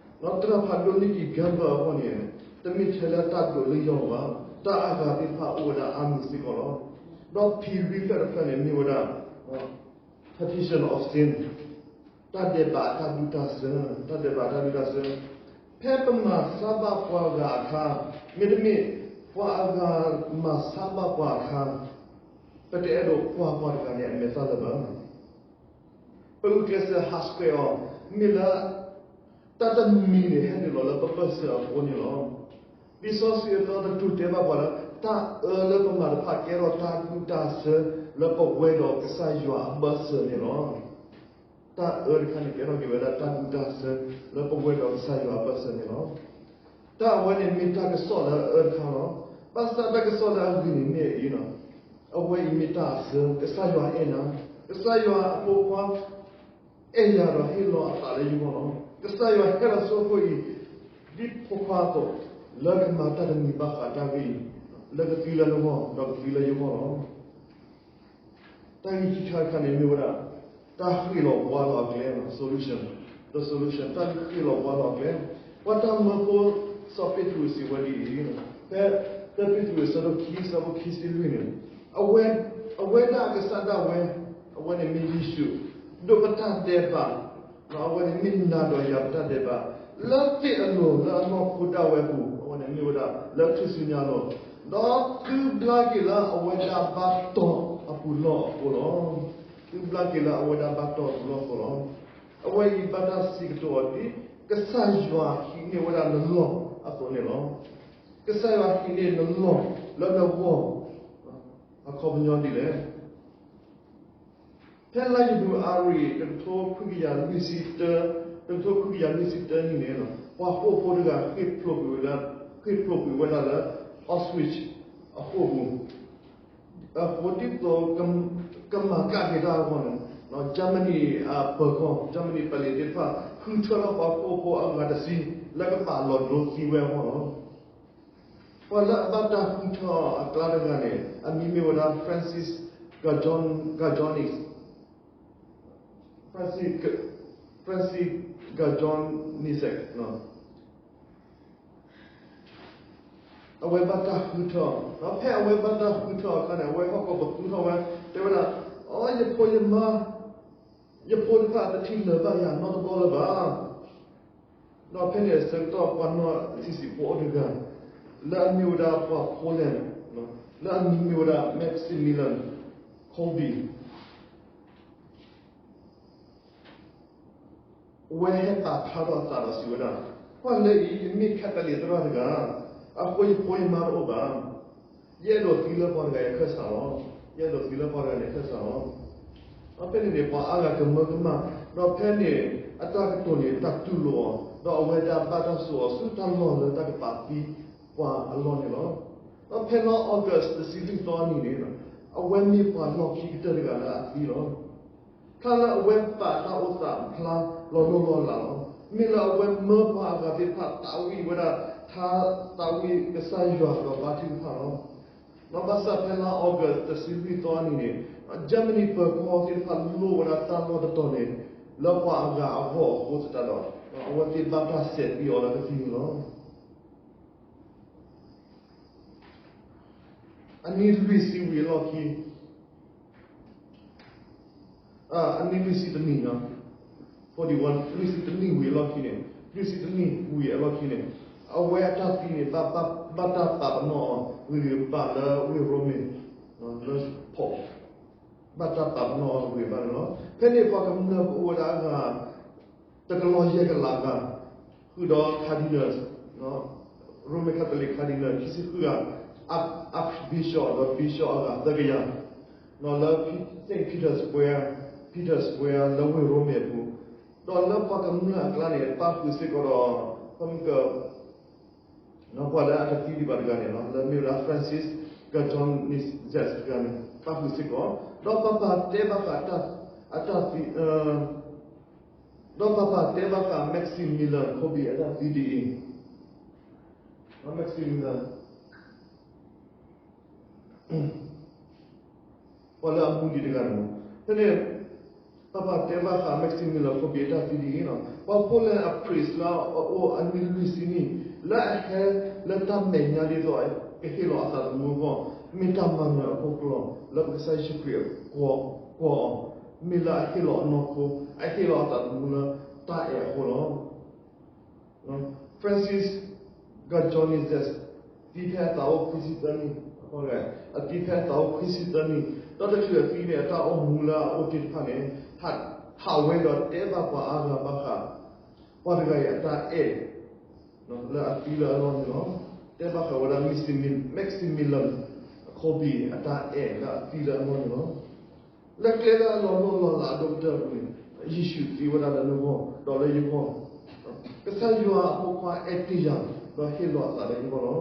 ဒီးသရၣ်ဖးဒိၣ် Nicky Gamble အဂီၢ်န့ၣ် တမ့ၢ်ထဲလၢတၢ်ဒိးလ့ၣ်ယီၢ်ဘၣ်, တၢ်အဂၤသ့ၣ်တဖၣ်အိၣ်ဝဲဒၣ်အါမံၤစ့ၢ်ကီးလီၤ. ဒီးဖံးလွံၢ်ဖျၢၣ်တဖျၢၣ်န့ၣ် မ့ၢ်ဝဲဒၣ် petition of sin, တၢ်ဒဲးဘးအတၢ်ဒူတၢ်ဆၢ, တၢ်ဒဲးဘးအတၢ်ဒူတၢ်ဆၢ, ဖဲပမၤဆါဘၣ်ပှၤဂၤအခါ, မ့တမ့ၢ် ပှၤအဂၤမၤဆါဘၣ်ပှၤအခါ, ပတအဲၣ်ဒိးကွၢ်ပှၤတဂၤန့ၣ်အမဲာ်သၣ်လၢၤဘၣ်. ပဂုာ်ကျဲးစၢးဟးဆှဲးအီၤ, မ့ၢ်လၢ တၢ်တမံၤန့ၣ်ဟဲနုာ်လီၤလၢပဘၢၣ်စၢၤအဃိန့ၣ်လီၤ. လံာ်စီဆှံအသီတတူၢ်တဲဘၣ်ပှၤလၢ တၢ်အၢလၢပမၤတဖၣ်ကဲထီၣ်တၢ်ဒူတၢ်ဆၢ လၢပဝဲဒီးကစၢ်ယွၤအဘၢၣ်စၢၤန့ၣ်လီၤ. တၢ်အၢတခါန့ၣ် ကဲထီၣ်က့ၤဝဲဒၣ်တၢ်ကူၣ်တၢ်ဆၢ လၢပဝဲဒီးကစၢ်ယွၤအဘၢၣ်စၢၤန့ၣ်လီၤ. တၢ်အဝဲန့ၣ်မ့ၢ်တၢ်ကစီၣ်လၢအအၢတခါလီၤ. ဘၣ်ဆၣ်တၢ်ကစီၣ်လၢအဂ့ၤန့ၣ်မ့ၢ်အံၤလီၤ. အဝဲအံၤမ့ၢ်တၢ်အဆၢ ကစၢ်ယွၤအဲၣ်နၤ, ကစၢ်ယွၤအဖိခွါ အဲၣ်ယၤဒီးဟ့ၣ်လီၤအသးလၢယဂီၢ်လီၤ. ကစၢ်ယွၤဟ့ၣ်လီၤဆိဖိအံၤ ဒ်ဖိခွါအသိး လၢကမၤတၢ်တမံၤဘၣ်ဃးတၢ်ဂ့ၢ်အံၤ လၢကသံလၢနဂီၢ် ဒီးကသံလၢယဂီၢ်လီၤ. တၢ်ဂ့ၢ်ခံခါတခါန့ၣ်မ့ၢ်ဝဲဒၣ် တၢ်ဃ့ၢ်လီၤဘှါလီၤအကျဲ solution, the solution တၢ်ဃ့ၢ်လီၤဘှါလီၤအကျဲ. ပှၤတၢ်မၢဖိစီၤပ့းတရူးစံးဝဲဒ်အံၤ, ဖဲ တၢပ့းတရူးအဆၢဒိၣ်ခံ အဆၢဖိခံဆံလွံၢ်န့ၣ်, အဝဲ အဝဲဒၣ်အကစၢ်ဒၣ်ဝဲ, အဝဲန့ၣ်မ့ၢ်ယ့ၣ်ၡူး, ဒိးပတၢ်ဒဲးဘး, အဝဲန့ၣ်မ့ၢ်နၤဒီးယၤပတၢ်ဒဲးဘး, လၢသ့ၣ်အလိၤလၢအနီၢ်ခိဒၣ်ဝဲအပူၤ, အဝဲန့ၣ်မ့ၢ်ဝဲဒၣ်လၢထူၣ်စုညါအလိၤ, ဒီးသုဘျါက့ၤလၢအဝဲဒၣ်ဘၣ်တီၢ်အပူၤလီၢ်အဃိလီၤ. သုဘျါက့ၤလၢအဝဲဒၣ်ဘၣ်တီၢ်အပူၤလီၢ်အဃိလီၤ. အဝဲအံၤဘၣ်တၢ်စံးကတိၤအီၤဒ် ကစၢ်ယွၤဟံးန့ၢ်ဝဲဒၣ်နလီၢ်အသိးန့ၣ်လီၤ. ကစၢ်ယွၤဟံးန့ၢ်နလီၢ်လၢနဂီၢ် အခီပညီဒ်လဲၣ်. ဖဲလါယနူၤအါရံၤ တကထိခွံကယၤလွံၢ်ဆံတၢ, တကထိခွံကယၤလွံၢ်ဆံတၢနံၣ်န့ၣ်, ပှၤဃိာ်ဖိတဂၤ ဃ့ၢ်ဖျိးကွံာ်ဝဲဒၣ်, ဃ့ၢ်ဖျိးကွံာ်ဝဲဒၣ်လၢ Auschwitz အဃိာ်ပူၤ, အဃိာ်ဒ်သိး ကမၤကၣ်က့ၤတၢ်အဂီၢ်န့ၣ်, Germany အပၢၤကီၢ်, Germany ပလံးသ့ၣ်တဖၣ် ဃုထၢထီၣ်ပှၤဃိာ်ဖိအဂၤတဆံ လၢကပာ်လီၤဒိသံဝဲအဂီၢ်လီၤ. ပှၤလၢအဘၣ်တၢ်ဃုထၢအီၤအကျါတဂၤန့ၣ် အမံၤမ့ၢ်ဝဲဒၣ် Francis Gajon, Gajonis, Francis, Francis Gajonis အဝဲဘၣ်တၢ်ဃုထၢအီၤ, ဒီးဖဲအဝဲဘၣ်တၢ်ဃုထၢအီၤအခါန့ၣ် အဝဲဟီၣ်ခိၣ်ပသူထီၣ်ဝဲ တဲဝဲဒၣ်, အိ ယဖိယမါ, ယဖိတဖၣ်တထံၣ်လၢၤဘၣ်ယၤနီတဘျီလၢၤဘၣ်. ဒီးဖဲန့ၣ်အဆၢကတီၢ် ပှၤနီၢ်ထံစံးဖိအိၣ်တဂၤ လၢအမ့ၢ်ဝဲဒၣ်ပှၤ Poland လၢအမံၤမ့ၢ်ဝဲဒၣ် Maximilian Kolbe အဝဲဟဲပာ်ဖျါထီၣ်အသးဒီးစံးဝဲဒၣ်, ပှၤလၢအံၤ ယမ့ၢ် Catholic သရၣ်တဂၤ, အဃိယဖိယမါတအိၣ်ဘၣ်. ယအဲၣ်ဒိးသံလၢပှၤတဂၤအံၤအခၢၣ်စးလီၤ. ယအဲၣ်ဒိးသံလၢပှၤတဂၤန့ၣ်အခၢၣ်စးလီၤ. ဒီးဖဲန့ၣ်န့ၣ် ပှၤအါဂၤကမၢကမၣ်, ဒီးဖဲန့ၣ် အတၢ်ကတိၤန့ၣ် တၢ်တူၢ်လိာ်အီၤ, ဒီးအဝဲဒၣ်ဘၣ်တၢ်စိာ်အီၤဆူတၢ်လီၢ်လၢတၢ်ကပာ်သံပှၤအလီၢ်န့ၣ်လီၤ. ဒီးဖဲလါ August တဆံလွံၢ်သီအနံၤန့ၣ်, အဝဲမ့ၢ်ပှၤလီၢ်ခံကတၢၢ်တဂၤလၢအသံလီၤ. တၢ်လၢအဝဲပာ်တၢ်အိၣ်သးဖျါလီၤလိၢ်လီၢ်လၤလီၤ. မ့ၢ်လၢအဝဲမၢပှၤအဂၤသ့ၣ်တဖၣ်သးဝံၣ်ဝဲဒၣ် ထါသးဝံၣ်ကစၢ်ယွၤဒီးဘါထုကဖၣ်လီၤ. ဒီးဘၣ်ဆၣ်ဖဲလါ August တဆံလွံၢ်သီအနံၤန့ၣ်, Germany ပၢၤကီၢ်သ့ၣ်တဖၣ်လိၣ်ဝဲဒၣ်တၢ်လီၢ်တတီၤန့ၣ် လၢပှၤအဂၤအဂီၢ်အဃိသတးဒီး အဝဲသ့ၣ်ဘၣ်တၢ်စဲးသံအီၤလၢကသံန့ၣ်လီၤ. အနံၣ်လွံၢ်ဆံဝံၤအလီၢ်ခံ, အနံၣ်လွံၢ်ဆံတနံၣ်, လွံၢ်ဆံတနံၣ်ဝံၤအလီၢ်ခံန့ၣ်, လွံၢ်ဆံတနံၣ်ဝံၤအလီၢ်ခံန့ၣ်, အဝဲအတၢ်သံန့ၣ် ဘၣ်တၢ်ပာ်ပနီၣ်အီၤဂ့ၤဂ့ၤဘၣ်လၢဝ့ၢ်ရိမ့ၤ, လၢ Pope ဘၣ်တၢ်ပာ်ပနီၣ်အီၤဂ့ၤဂ့ၤဘၣ်န့ၣ်လီၤ. ဖဲန့ၣ်ပှၤကမျၢၢ်ကအိၣ်ဝဲဒၣ်အဂၤ တကလီၢ်ယဲၢ်ကလးဂၤ, ဃုာ်ဒီး cardinals, Roman Catholic cardinal ခံဆံဃုဂၤ, archbishop ဒီး bishop အဂၤသၢကယၤ, လၢ Saint Peter's Square, Peter's Square လၢဝ့ၢ်ရိမ့ၤအပူၤ, ဒီးလၢပှၤကမျၢၢ်အကျါန့ၣ် ပၣ်ဃုာ်စ့ၢ်ကီးဒီး ပှၤမုၢ်က ပှၤလၢအတသံဒံးဘၣ်တဂၤန့ၣ်လီၤ, လၢမ့ၢ်ဝဲဒၣ် Francis Gajonis တဂၤန့ၣ် ပၣ်ဃုာ်စ့ၢ်ကီး, ဒီးပှၤပာ်တဲဘၣ်ဃးအတၢ်သံ, ဒီးပှၤပာ်တဲဘၣ်ဃး Maximilian Kolbe အတၢ်သံဒ်အံၤ, Maximilian ပှၤလၢအမူဒံးတဂၤန့ၣ်လီၤ. ဖဲန့ၣ် ပှၤပာ်တဲဘၣ်ဃး Maximilian Kolbe အတၢ်သံဒ်အံၤ, ပှၤ Poland အ priest လၢအအိၣ်အနံၣ်လွံၢ်ဆံနံၣ် လၢအဟဲလၢတၢ်မဲာ်ညါဒ်သိး ကဟ့ၣ်လီၤအသးသမူအဂီၢ် မ့ၢ်တၢ်မၤနၢၤအဖီခိၣ်လီၤ. လၢပကစၢ်ယ့ၣ်ၡူးခရံာ်ကွၢ်အီၤ မ့ၢ်လၢအဟ့ၣ်လီၤအနီၢ်ခိ, အဟ့ၣ်လီၤအသးသမူလၢတၢ်အဲၣ်အဃိလီၤ. Francis Gajonis သံဖဲအသးအိၣ်ခွံဆံသၢနံၣ်, အသံဖဲအသးအိၣ်ခွံဆံသၢနံၣ်, ဒီးတချုးအသံန့ၣ် အတၢ်အိၣ်မူလၢအအိၣ်တ့ၢ်တဖၣ်န့ၣ် ဟးဝဲဒီးတဲဘၣ်ပှၤအါဂၤဘၣ်ဃး ပှၤတဂၤအံၤအတၢ်အဲၣ် လၢအသံလၢအလီၢ်န့ၣ်လီၤ. တဲဘၣ်ဃးဝဲဒၣ် Maximilian Kolbe အတၢ်အဲၣ်လၢအသံလၢအလီၢ်န့ၣ်လီၤ. လၢကျဲလၢအလီၤလိၢ်လီၤလးအဒိၣ်ကတၢၢ်အပူၤန့ၣ်, ယ့ၣ်ၡူးသံဝဲဒၣ်လၢနဂီၢ် ဒီးလၢယဂီၢ်, ကစၢ်ယွၤအဖိခွါအဲၣ်တ့ၢ်ယၤ ဒီးဟ့ၣ်လီၤအသးလၢယဂီၢ်လီၤ.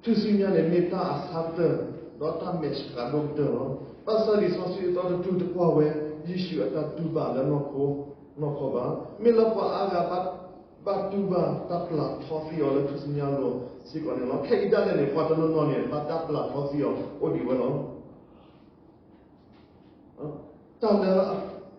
ထူၣ်စုညါန့ၣ်မ့ၢ်တၢ်အဆါကတၢၢ်, ဒီးတၢ်မဲာ်ဆှးဒိၣ်ကတၢၢ်လီၤ. ဘၣ်ဆၣ်လံာ်စီဆှံအသီတတုၤတကွၢ်ဝဲ ယ့ၣ်ၡူးအတၢ်တူၢ်ဘၣ်လၢနီၢ်ခိ, နီၢ်ခိဘၣ်. မ့ၢ်လၢပှၤအါဂၤဘၣ်တူၢ်ဘၣ်တၢ်ပျၢ်ထီသံအီၤလၢထူၣ်စုညါအလိၤစ့ၢ်ကီးန့ၣ်လီၤ. ခဲအံၤဒၣ်လဲာ်န့ၣ် ပှၤတနီၤနီၤန့ၣ် ဘၣ်တၢ်ပျၢ်ထီသံအီၤအိၣ်ဒံးဝဲလီၤ. တၢ်လၢ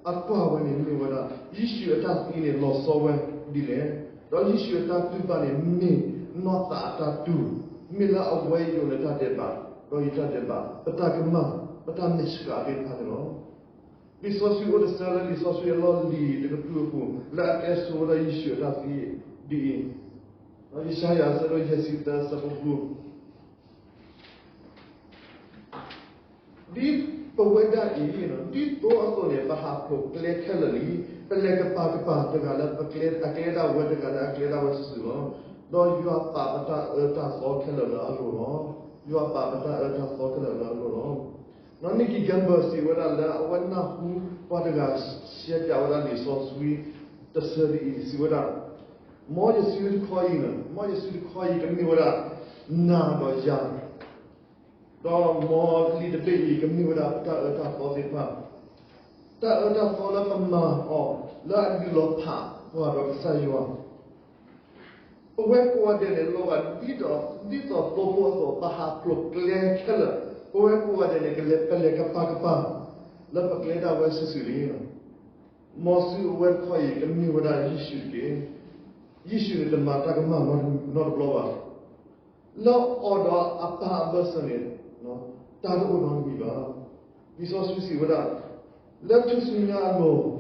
အကွၢ်ဝဲန့ၣ်မ့ၢ်ဝဲဒၣ် ယ့ၣ်ၡူးအတၢ်သံန့ၣ်လီၤဆီဝဲဒ်လဲၣ်, ဒီးယ့ၣ်ၡူးအတၢ်တူၢ်ဘၣ်န့ၣ် မ့ၢ်နီၢ်သးအတၢ်တူၢ်, မ့ၢ်လၢအဝဲယိာ်လၢတၢ်ဒဲးဘး, ဒီးယတၢ်ဒဲးဘး, ပတၢ်ကမၣ်, ပတၢ်မဲာ်ဆှးသ့ၣ်တဖၣ်န့ၣ်လီၤ. လံာ်စီဆှံအိၣ်တဆၢလၢလံာ်စီဆှံအလီၢ်လံၤတကတြူၢ်အပူၤ လၢအတဲဆိဝဲဒၣ်ယ့ၣ်ၡူးအတၢ်သံဒ်အံၤ, ယၡါယၤအဆၢဒိၣ်ယဲၢ်ဆံသၢ အဆၢဖိဃု ဒ်ပဝဲဒၣ်အံၤ, ဒ်သိအသိးန့ၣ် ပဟးဖျိးကျဲခဲလၢာ်လံ, ပလဲၤကပၤကပၤတဂၤလၢအကျဲဒၣ်ဝဲ တဂၤလၢအကျဲဒၣ်ဝဲစုာ်စုာ်လီၤ. ဒီးယွၤပာ်ပတၢ်အၢတၢ်သီခဲလၢာ်လၢအလိၤလီၤ. ယွၤပာ်ပတၢ်အၢတၢ်သီခဲလၢာ်လၢအလိၤလီၤ. နီၣ် Nicky Gamble စံးဝဲဒၣ်လၢအဝဲနၢ်ဟူပှၤတဂၤ ရှဲပၠးဝဲဒၣ်လံာ်စီဆှံတဆၢဒ်အံၤ စံးဝဲဒၣ်, မ်ယစုတခီအံၤ, မ်ယစုတခီအံၤကမ့ၢ်ဝဲဒၣ် နၤဒီးယၤ ဒီးမ်လံာ်တဘ့ၣ်အံၤ ကမ့ၢ်ဝဲဒၣ်ပတၢ်အၢတၢ်သီသ့ၣ်တဖၣ်, တၢ်အၢတၢ်သီလၢပမၤအီၤ လၢအဒုးလီၤဖးပှၤဒီးကစၢ်ယွၤ. ပဝဲကိးဂၤဒဲးန့ၣ် လီၤဂာ်ဒ်သိးသိဖိအသိး ပဟးဖျိးကျဲခဲလၢာ်, ပဝဲကိးဂၤဒဲးန့ၣ် ကလဲၤပလဲၤကပၤကပၤ လၢပကျဲဒၣ်ဝဲစုာ်စုာ်လံ. မ်စုအဝဲတခီအံၤ ကမ့ၢ်ဝဲဒၣ်ယ့ၣ်ၡူးတက့ၢ်. ယ့ၣ်ၡူးန့ၣ်တမၤတၢ်ကမၣ်နီတဘျီဘၣ်. လၢအီၤဒီးအပၢ်အဘၢၣ်စၢၤန့ၣ် တၢ်တအိၣ်နီတမံၤဘၣ်. လံာ်စီဆှံစံးဝဲဒၣ် လၢထူၣ်စုညါအလိၤ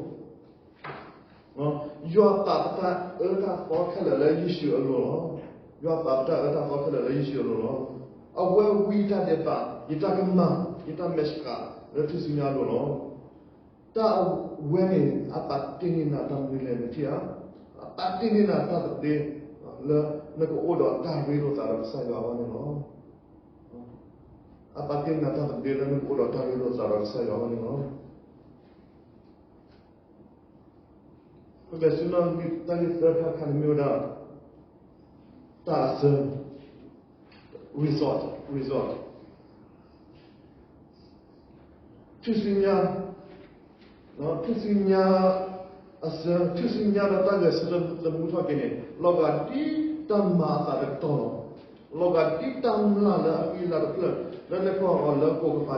ယွၤပာ်ပတၢ်အၢတၢ်သီခဲလၢာ်လၢယ့ၣ်ၡူးအလိၤလီၤ. ယွၤပာ်ပတၢ်အၢတၢ်သီခဲလၢာ်လၢယ့ၣ်ၡူးအလိၤလီၤ. အဝဲဝံတၢ်ဒဲးဘး, ယတၢ်ကမၣ်, ယတၢ်မဲာ်ဆှး လၢထူၣ်စုညါအလိၤလီၤ. တၢ်အဝဲန့ၣ် အပာ်တ့ၢ်န့ၢ်နၤတၢ်မနုၤလဲၣ်နထံၣ်ဧါ. အပာ်တ့ၢ်န့ၢ်နၤတၢ်သဘျ့ လၢနကအိၣ်ဒီးတၢ်ရ့လိာ်သးဒီးကစၢ်ယွၤအဂီၢ်န့ၣ်လီၤ. အပာ်တ့ၢ်န့ၢ်နၤတၢ်သဘျ့လၢနကအိၣ်ဒီးတၢ်ရ့လိာ်သးဒီးကစၢ်ယွၤအဂီၢ်န့ၣ်လီၤ. ပကလဲၤဆူနီၣ်ဂံၢ်တၢ်ဂ့ၢ်သၢခါခါန့ၣ်မ့ၢ်ဝဲဒၣ် တၢ်အဆၢ, result, result. ထူၣ်စုညါ, ထူၣ်စုညါအဆၢ, ထူၣ်စုညါဒီးတၢ်ဂဲၤဆၢထၢၣ်သမူထီၣ်က့ၤန့ၣ် လီၤဂာ်ဒ်တၢ်မၤအသးတကတီၢ်လီၤ. လီၤဂာ်ဒ်တၢ်မျၢ်လၢအဃံအလၤတဖျၢၣ် လၢလဲၤခီအီၤလၢကိးကပၤဒ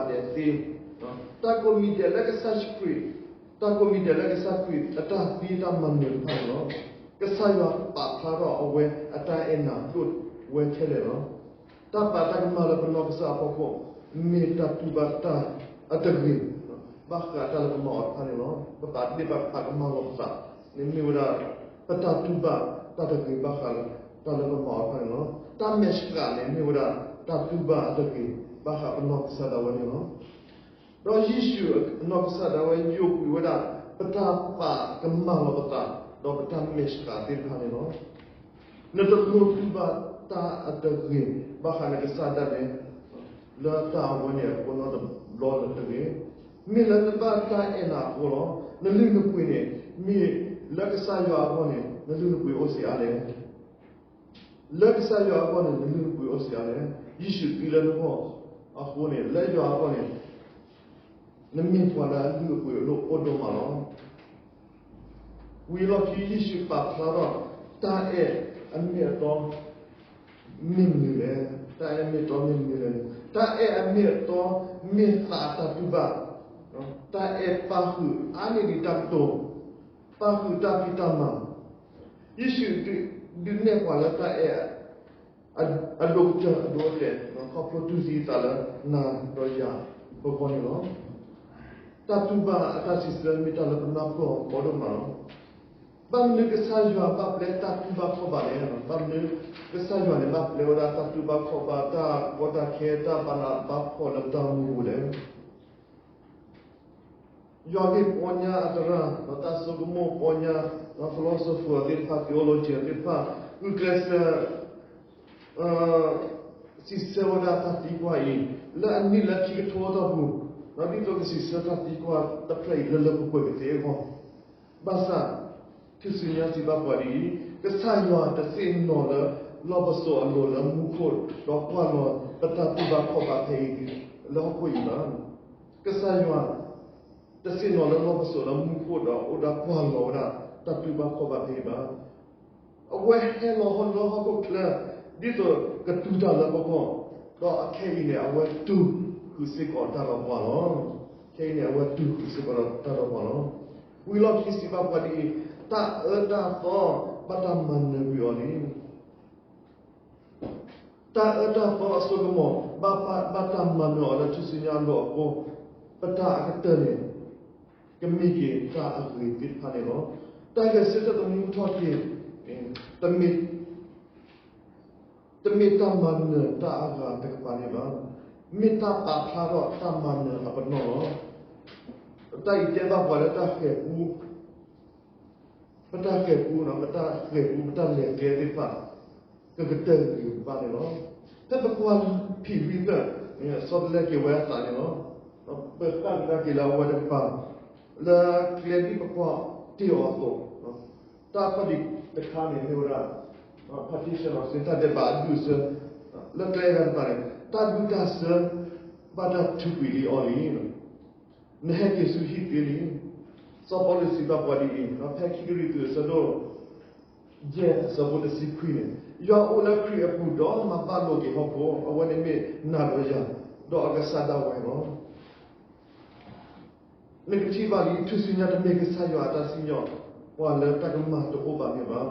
ဲးသ့, တၢ်ကိးမံၤဒဲးလၢကစၢ်ယ့ၣ်ၡူးခရံာ်, တၢ်ကိးမံၤဒဲးလၢကစၢ်ခရံာ်အတၢ်သံအတၢ်မၤနၢၤတဖၣ်န့ၣ်လီၤ. ကစၢ်ယွၤပာ်ဖျါထီၣ်အဝဲအတၢ်အဲၣ်နၤဒိၣ်ဝဲထဲလဲၣ်လီၤ. တၢ်ပာ်တၢ်ကမၣ်လၢပနီၢ်ကစၢ်အဖီခိၣ် မ့ၢ်တၢ်တူၢ်ဘၣ်တၢ်အတဂ့ၤ ဘၣ်ဃးတၢ်လၢပမၤအီၤတဖၣ်န့ၣ်လီၤ. ပပာ်ဒ့ၣ်ပာ်ကမၣ်လီၤပသးန့ၣ်မ့ၢ်ဝဲဒၣ် ပတၢ်တူၢ်ဘၣ်တၢ်တဂ့ၤဘၣ်ဃးလၢတၢ်လၢပမၤအီၤတဖၣ်န့ၣ်လီၤ. တၢ်မဲာ်ဆှးန့ၣ်မ့ၢ်ဝဲဒၣ် တၢ်တူၢ်ဘၣ်အတဂ့ၤ ဘၣ်ဃးပနီၢ်ကစၢ်ဒၣ်ဝဲန့ၣ်လီၤ. ဒီးယ့ၣ်ၡူးအနီၢ်ကစၢ်ဒၣ်ဝဲယိာ်ကွံာ်ဝဲဒၣ် ပတၢ်ပာ်ကမၣ်လီၤပသး ဒီးပတၢ်မဲာ်ဆှးသ့ၣ်တဖၣ်န့ၣ်လီၤ. နတလိၣ်တူၢ်ဘၣ်တၢ်အတဂ့ၤ ဘၣ်ဃးနကစၢ်ဒၣ်နဲ လၢတၢ်အဝဲန့ၣ်အဃိနီတဘျီလၢၤတဂ့ၤ. မ့ၢ်လၢနဘၣ်တၢ်အဲၣ်နၤအဃိလီၤ. နလုၢ်နပှ့ၤန့ၣ် မ့ၢ်လၢကစၢ်ယွၤအဂီၢ်န့ၣ် နလုၢ်နပှ့ၤအိၣ်ဆံးအါလဲၣ်. လၢကစၢ်ယွၤအဂီၢ်န့ၣ် နလုၢ်နပှ့ၤအိၣ်ဆံးအါလဲၣ်. ယ့ၣ်ၡူးသံလၢနဂီၢ်အဃိန့ၣ် လၢယွၤအဂီၢ်န့ၣ် နမ့ၢ်ပှၤလၢအလုၢ်အပှ့ၤအလိၣ်အိၣ်ဒိၣ်မးလီၤ. ဝံၤအလီၢ်ခံ ယ့ၣ်ၡူးပာ်ဖျါထီၣ် တၢ်အဲၣ်အမ့ၢ်အတီ မ့ၢ်မနုၤလဲၣ်. တၢ်အဲၣ်အမ့ၢ်အတီမ့ၢ်မနုၤလဲၣ်. တၢ်အဲၣ်အမ့ၢ်အတီ မ့ၢ်သးအတၢ်တူၢ်ဘၣ်, တၢ်အဲၣ်ပၣ်ဃုာ်အါန့ၢ်ဒံးတၢ်ကတိၤ, ပၣ်ဃုာ်တၢ်ဖံးတၢ်မၤ. ယ့ၣ်ၡူးဒုးနဲၣ်ပှၤလၢတၢ်အဲၣ် အဒိၣ်ကတၢၢ်အဒိအတဲာ် ခီဖျိတူၢ်သံအသးလၢနၤဒီးယၤအဂီၢ်န့ၣ်လီၤ. တၢ်တူၢ်ဘၣ်အတၢ်စံးဆၢမ့ၢ်တၢ်လၢပနၢ်ပၢၢ်အီၤကီဒိၣ်မးလီၤ. ဘၣ်မနုၤကစၢ်ယွၤဘၣ်ပျဲတၢ်တူၢ်ဘၣ်ခီၣ်ဘၣ်လဲၣ်. ဘၣ်မနုၤကစၢ်ယွၤန့ၣ် ဘၣ်ပျဲဝဲဒၣ်တၢ်တူၢ်ဘၣ်ခီၣ်ဘၣ် တၢ်ကီတၢ်ခဲ တၢ်ဘၣ်နးဘၣ်ဖှီၣ်လၢပတၢ်အိၣ်မူပူၤလဲၣ်. ယွၤဂ့ၢ်ပီညါအသရၣ် ဒီးတၢ်ဆိကမိၣ်ပီညါ ဒီး philosopher သ့ၣ်တဖၣ် theologian သ့ၣ်တဖၣ် ဂုာ်ကျဲးစၢး စံးဆၢဝဲဒၣ်တၢ်သံကွၢ်အံၤ လၢအနံၣ်လၢခံကထိအတီၢ်ပူၤ ဒ်သိးကစံးဆၢတၢ်သံကွၢ်တဖျၢၣ်အံၤလၢလၢပှဲၤပှဲၤကသ့အဂီၢ်, ဘၣ်ဆၣ် ထူၣ်စုညါစံးဘၣ်ပှၤဒ်အံၤ, ကစၢ်ယွၤတသ့ၣ်နီၣ်လၢ လီၢ်ပစိာ်အလိၤလၢမူခိၣ် ဒီးကွၢ်လီၤပတၢ်တူၢ်ဘၣ်ခီၣ်ဘၣ်ဖဲအံၤ လၢဟီၣ်ခိၣ်အံၤဘၣ်. ကစၢ်ယွၤ တသ့ၣ်နီၣ်လၢလီၢ်ပစိာ်လၢမူခိၣ်ဒီးအိၣ်ဒၣ်ကွၢ်လီၤဝဲဒၣ် တၢ်တူၢ်ဘၣ်ခီၣ်ဘၣ်ဖဲအံၤဘၣ်. အဝဲဟဲလီၤဟီၣ်လၢဟီၣ်ခိၣ်ချၢ ဒ်သိးကတူၢ်တၢ်လၢပဂီၢ်, ဒီးအခဲအံၤန့ၣ် အဝဲတူၢ်ဃုာ်စ့ၢ်ကီးတၢ်ဒီးပှၤလီၤ. ခဲအံၤန့ၣ် အဝဲတူၢ်ဃုာ်စ့ၢ်ကီးတၢ်ဒီးပှၤလီၤ. ဝံၤလီၢ်ခံစံးဘၣ်ပှၤဒ်အံၤ, တၢ်အၢတၢ်သီဘၣ်တၢ်မၤနၢၤကွံာ်အီၤလံ. တၢ်အၢတၢ်သီအစိကမီၤ ဘၣ်တၢ်မၤနၢၤအီၤလၢထူၣ်စုညါအလိၤအဃိ, ပတၢ်အကတၢၢ်န့ၣ် ကမ့ၢ်က့ၤတၢ်အဂ့ၤသ့ၣ်တဖၣ်န့ၣ်လီၤ. တၢ်ဂဲၤဆၢထၢၣ်သမူထီၣ်က့ၤ တမ့ၢ်တၢ်မၤနၢၤတၢ်အဂၤတကပၤန့ၣ်ဘၣ်. မ့ၢ်တၢ်ပာ်ဖျါထီၣ်တၢ်မၤနၢၤအပနီၣ်လီၤ. တၢ်အံၤတဲဘၣ်ပှၤလၢတၢ်ဃဲၤပူ ပတၢ်ဃဲၤပူ, ပတၢ်ဃဲၤပူ ပတၢ်လဲၤကျဲသ့ၣ်တဖၣ် ကကတၢၢ်ဂ့ၤဘၣ်န့ၣ်လီၤ. ဖဲပကွၢ်ဖံးဝံသၢၣ် ဆီတလဲက့ၤဝဲအသးန့ၣ်လီၤ. ပဃၣ်ကဒါက့ၤလၢအဝဲတကပၤ လၢကျဲဒ်ပကွၢ်တ့ၢ်အီၤအသိး, တၢ်ခီၣ်ဒံးတခါန့ၣ်မ့ၢ်ဝဲဒၣ် partition လီၤ. စ့တၢ်ဒဲးဘးအဒူၣ်အဆၢ လၢကျဲအဂၤတဖၣ်န့ၣ် တၢ်ဒူတၢ်ဆၢ ဘၣ်တၢ်ထုးကွံာ်လံအီၤလံ. နဟဲက့ၤဆူဟံၣ်သ့လံ. စီၤပီလူးစံးဘၣ်ပှၤဒ်အံၤ, ဖဲခံကရံၣ်သူးအဆၢဒိၣ်ယဲၢ်အဆၢဖိတဆံခွံန့ၣ်, ယွၤအိၣ်လၢခရံာ်အပူၤဒီးမၤဘၣ်လိာ်က့ၤဟီၣ်ခိၣ်, အဝဲန့ၣ်မ့ၢ်နၤဒီးယၤ ဒီးအကစၢ်ဒၣ်ဝဲလီၤ. နကထံၣ်ဘၣ်လံ ထူၣ်စုညါတမ့ၢ်ကစၢ်ယွၤအတၢ်စံၣ်ညီၣ် ပှၤလၢတၢ်ကမၣ်တအိၣ်ဘၣ်န့ၣ်ဘၣ်.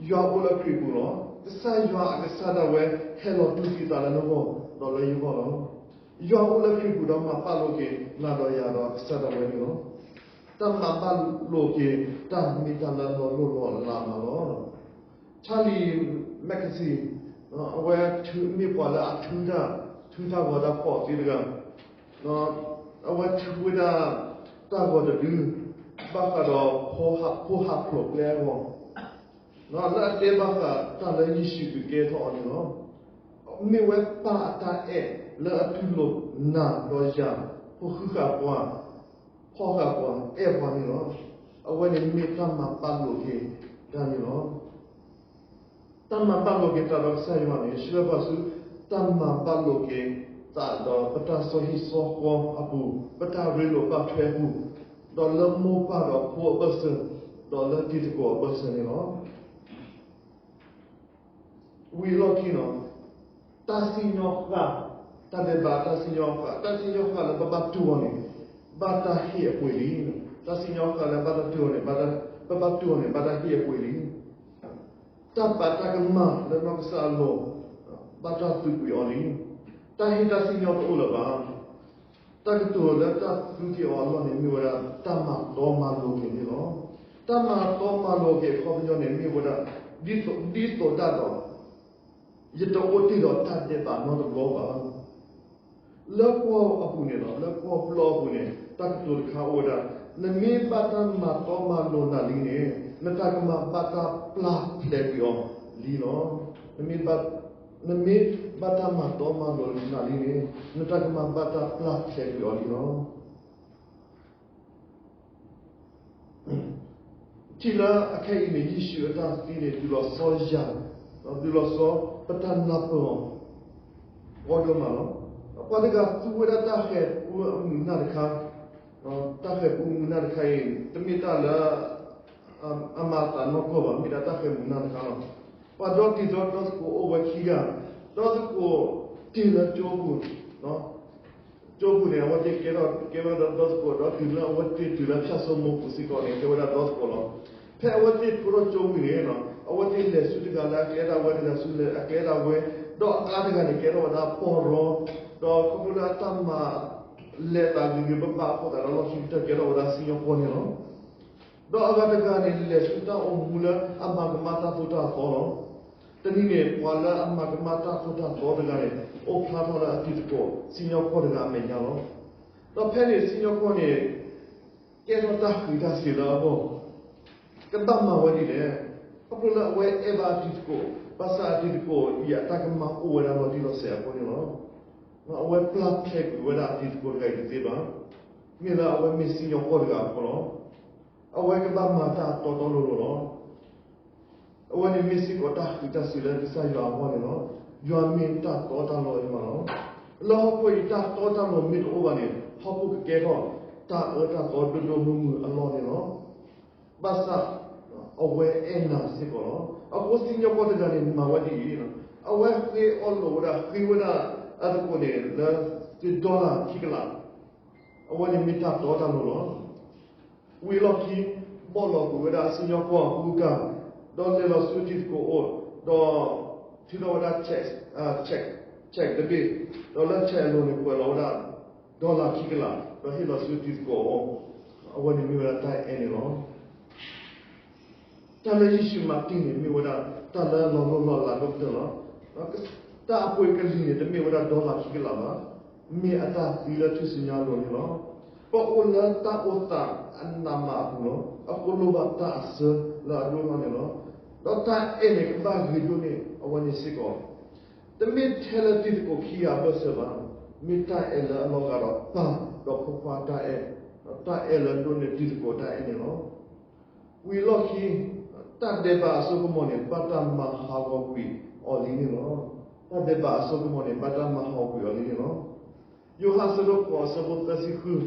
ယွၤအိၣ်လၢခရံာ်ပူၤလီၤ. ကစၢ်ယွၤအကစၢ်ဒၣ်ဝဲ ဟဲလီၤတူၢ်သံသးလၢနဂီၢ် ဒီးလၢယဂီၢ်လီၤ. ယွၤအိၣ်လၢခရံာ်ပူၤဒီးမၤဘၣ်လိာ်က့ၤနၤဒီးယၤဒီးကစၢ်ဒၣ်ဝဲန့ၣ်လီၤ. တၢ်မၤဘၣ်လိာ်က့ၤတၢ်မ့ၢ်တၢ်လၢအလီၤလိၢ်လီၤလးမးလီၤ. Time magazine အဝဲမ့ၢ်ပှၤလၢအထုတၢ်, ထုတၢ်ဂီၤတၢ်ဖီၣ်သ့တဂၤ, အဝဲထုဝဲဒၣ်တၢ်ဂီၤတဒု ဘၣ်ဃးဒီး ဖိဟးဖျိးကျဲအဂီၢ်, လၢအတဲဘၣ်ဃးတၢ်လၢယ့ၣ်ၡူးကကဲထီၣ်အီၤန့ၣ်လီၤ. မ့ၢ်ဝဲပၢ်အတၢ်အဲၣ်လၢအတူၢ်လိာ်နၤဒီးယၤ, ဖိဃုဃာ်ပှၤ, ဖီၣ်ဃာ်ပှၤ, အဲၣ်ပှၤန့ၣ်လီၤ. အဝဲန့ၣ်မ့ၢ်တၢ်မၤဘၣ်လိာ်က့ၤတၢ်န့ၣ်လီၤ. တၢ်မၤဘၣ်လိာ်က့ၤသးဒီးကစၢ်ယွၤန့ၣ် ဆှၢပှၤဆူတၢ်မၤဘၣ်လိာ်က့ၤသးဒီးပတၢ်ဆီဟံၣ်ဆီဃီအပူၤ, ပတၢ်ရ့လိာ်ဘၣ်ထွဲအပူၤ, ဒီးလၢမိၢ်ပၢ်ဒီးဖိအဘၢၣ်စၢၤ, ဒီးလၢတံၤသကိးအဘၢၣ်စၢၤန့ၣ်လီၤ. ဝံၤအလီၢ်ခံန့ၣ်, တၢ်စံၣ်ညီၣ်ဃာ်, တၢ်ဒဲးဘးတၢ်စံၣ်ညီၣ်ဃာ်, တၢ်စံၣ်ညီၣ်ဃာ်လၢပဘၣ်တူၢ်အီၤန့ၣ် ဘၣ်တၢ်ဟ့ၣ်အပှ့ၤလံ. တၢ်စံၣ်ညီၣ်ဃာ်လၢဘၣ်တၢ်တူၢ်အီၤန့ၣ်, ပဘၣ်တူၢ်အီၤန့ၣ် ဘၣ်တၢ်ဟ့ၣ်အပှ့ၤလံ. တၢ်ပာ်တၢ်ကမၣ်လၢနီၢ်ကစၢ်အလိၤ, ဘၣ်တၢ်သုးကွံာ်အီၤလံ. တၢ်ဟ့ၣ်တၢ်စံၣ်ညီၣ်တအိၣ်လၢၤဘၣ်. တၢ်ကတိၤလၢတၢ်သူက့ၤအီၤအလီၢ်န့ၣ် မ့ၢ်ဝဲဒၣ်တၢ်မၤတီမၤလိၤက့ၤန့ၣ်လီၤ. တၢ်မၤတီမၤလိၤက့ၤအခီပညီန့ၣ် မ့ၢ်ဝဲဒၣ် ဒ်သိးဒၣ်ဒီး ယတအိၣ်တ့ၢ်ဒီးတၢ်ဒဲးဘးနီတဘျီဘၣ်. လၢကွီၢ်အပူၤန့ၣ်ဒီး လၢကွီၢ်ဘျီအပူၤန့ၣ် တၢ်ကတိၤတခါအိၣ်ဝဲဒၣ်, နမ့ၢ်ဘၣ်တၢ်မၤတီမၤလိၤနၤလံန့ၣ် နတၢ်ကမၤဘၣ်တၢ်ပျၢ်ဖျဲးကွံာ်အီၤလံလီၤ. နမ့ၢ်ဘၣ်တၢ်မၤတီမၤလိၤနၤလံန့ၣ် နတၢ်ကမၤဘၣ်တၢ်ပျၢ်ဖျဲးကွံာ်အီၤလံလီၤ. ထံၣ်လၢအခဲအံၤန့ၣ် ယ့ၣ်ၡူးအတၢ်သံန့ၣ် ဒုးလီၤဆီယၤ, ဒုးလီၤဆီပတၢ်နၢ်ပၢၢ်အီၤ အီၤဒိၣ်မးလီၤ. ပှၤတဂၤသူဝဲဒၣ်တၢ်ဃဲၤပူအမုာ်နၢ်တခါ, တၢ်ဃဲၤပူအမုာ်နၢ်တခါအံၤ တမ့ၢ်တၢ်လၢ အမၤအသးနီၢ်ကီၢ်ဘၣ်, မ့ၢ်ဒၣ်တၢ်ဃဲၤမုာ်နၢ်တခါလီၤ. ပှၤဒီတံၤဒီသကိးအိၣ်ဝဲခံဂၤ, ဒီသကိးတ့ၢ်လၢကၠိပူၤ ကၠိပူၤန့ၣ် အဝဲသ့ၣ်ကဲထီၣ်ကဲဝဲဒၣ်ဒီသကိး, ဒီတုၤလၢအဝဲသ့ၣ်တုၤလၢဖၠၣ်စိမိပူၤစ့ၢ်ကီးန့ၣ် ကဲဝဲဒၣ်ဒီသကိးလီၤ. ဖဲအဝဲသ့ၣ်ထိထီၣ်ကၠိဝံၤန့ၣ် အဝဲသ့ၣ်လဲၤဆူတဂၤလၢအကျဲဒၣ်ဝဲ, တဂၤဆူလၢအကျဲဒၣ်ဝဲ, ဒီးအကျါတဂၤန့ၣ် ကဲထီၣ်ဝဲဒၣ်ပီၢ်ရီ, ဒီးခီဖျိလၢအတၢ်မၤလဲၤသးဂ့ၤဂ့ၤဘၣ်ဘၣ်အဃိသတးဒီး လီၢ်ခံကတၢၢ်ကဲထီၣ်ဝဲဒၣ်စံၣ်ညီၣ်ကွီၢ်န့ၣ်လီၤ. ဒီးအဂၤတဂၤန့ၣ် လဲၤဆူတၢ်အိၣ်မူလၢအမၤကမၣ်တၢ်သိၣ်တၢ်သီလီၤ. တနံၤန့ၣ် ပှၤလၢအမၤကမၣ်တၢ်သိၣ်တၢ်သီတဂၤန့ၣ် အိၣ်ဖျါထီၣ်လၢအတံၤသကိး စံၣ်ညီၣ်ကွီၢ်တဂၤအမဲာ်ညါလီၤ. ဒီးဖဲန့ၣ် စံၣ်ညီၣ်ကွီၢ်န့ၣ် ကဲထီၣ်တၢ်ဃံးတၢ်စ့ၤလၢအဂီၢ်, ကဘၣ်မၤဝဲဒ်လဲၣ်. ခီဖျိလၢအဝဲအဲၣ်ဘၣ်အတံၤသကိး, ဘၣ်ဆၣ်အတံၤသကိးအံၤအတၢ်ကမၣ်အိၣ်ဝဲဒၣ်လီၤတံၢ်လီၤဆဲးအဃိန့ၣ်လီၤ. အဝဲပျၢ်ဖျဲးကွံာ်ဝဲဒၣ်အတံၤသကိးတဂၤအံၤတသ့ဘၣ်. မ့ၢ်လၢအဝဲမ့ၢ်စံၣ်ညီၣ်ကွီၢ်တဂၤအဃိလီၤ. အဝဲကဘၣ်မၤတၢ်အတီတီလိၤလိၤလီၤ. အဝဲန့ၣ်မ့ၢ်စ့ၢ်ကီးတၢ်ဃုာ်တၢ်စံးလၢကစၢ်ယွၤအဂီၢ်န့ၣ်လီၤ. ယွၤမ့ၢ်တၢ်တီတၢ်လိၤအယွၤလီၤ. လၢဟီၣ်ခိၣ်အံၤတၢ်တီတၢ်လိၤမ့ၢ်တအိၣ်ဘၣ်န့ၣ် ဟီၣ်ခိၣ်ကကဲထီၣ်တၢ်အၢတၢ်သီဒိၣ်ဒိၣ်မုၢ်မုၢ်အလီၢ်န့ၣ်လီၤ. ဘၣ်ဆၣ် အဝဲအဲၣ်နၤစ့ၢ်ကီးလီၤ. အဃိစံၣ်ညီၣ်ကွီၢ်တဂၤန့ၣ် မၤဝဲဒ်အံၤ, အဝဲဃ့အီၣ်လိာ်ဝဲဒၣ် ဃ့ဝဲဒၣ်အသကိးန့ၣ် လၢစ့ dollar ခံကလး, အဝဲန့ၣ်မ့ၢ်တၢ်တီတၢ်လိၤလီၤ. ဝံၤအလီၢ်ခံ ဘီၣ်လီၤကွံာ်ဝဲဒၣ်အစံၣ်ညီၣ်ကွီၢ်အကူအကၤ, ဒီးလဲၤလီၤဆူအတံၤသကိးအိၣ်, ဒီးထုးထီၣ်ဝဲဒၣ် check, check တဘ့ၣ်, ဒီးလၢ check အလိၤန့ၣ် ကွဲးလီၤဝဲဒၣ် dollar ခံကလး, ဒီးဟ့ၣ်လီၤဆူအတံၤသကိးအအိၣ်, အဝဲန့ၣ်မ့ၢ်ဝဲဒၣ်တၢ်အဲၣ်န့ၣ်လီၤ. တၢ်လၢယ့ၣ်ၡူးမၤတ့ၢ်န့ၣ် မ့ၢ်ဝဲဒၣ်တၢ်လၢလီၤလိၢ်လီၤလးဒိၣ်ကတၢၢ်လီၤ. တၢ်အပှ့ၤကလံၤန့ၣ် တမ့ၢ်ဝဲဒၣ် dollar ခံကလးဘၣ်, မ့ၢ်အတၢ်သံလၢထူၣ်စုညါအလိၤန့ၣ်လီၤ. ပအိၣ်လၢတၢ်အိၣ်သးအနးမးအပူၤလီၤ. အဃိလိၣ်ဘၣ်တၢ်အစၢလၢအဒိၣ်ထီၣ်န့ၣ်လီၤ. ဒီးတၢ်အဲၣ်န့ၣ် ကဘၣ်ဂ့ၤဒိၣ်န့ၢ်အဝဲန့ၣ်စ့ၢ်ကီး, တမ့ၢ်ထဲလၢတံၤသကိးခံဂၤအဘၢၣ်စၢၤဘၣ်, မ့ၢ်တၢ်အဲၣ်လၢအလီၤဂာ်ဒီးပၢ်ဒီးဖိခွါအတၢ်အဲၣ်, တၢ်အဲၣ်လၢဒိၣ်န့ၢ်တံၤသကိးတၢ်အဲၣ်န့ၣ်လီၤ. ဝံၤအလီၢ်ခံ တၢ်ဒဲးဘးအစိကမီၤန့ၣ် ဘၣ်တၢ်မၤဟးဂီၤကွံာ်အီၤလံန့ၣ်လီၤ. တၢ်ဒဲးဘးအစိကမီၤန့ၣ် ဘၣ်တၢ်မၤဟးဂီၤကွံာ်အီၤလံန့ၣ်လီၤ. ယိၤဟၣ်အဆၢဒိၣ်ဃိးအဆၢဖိသၢဆံဃု,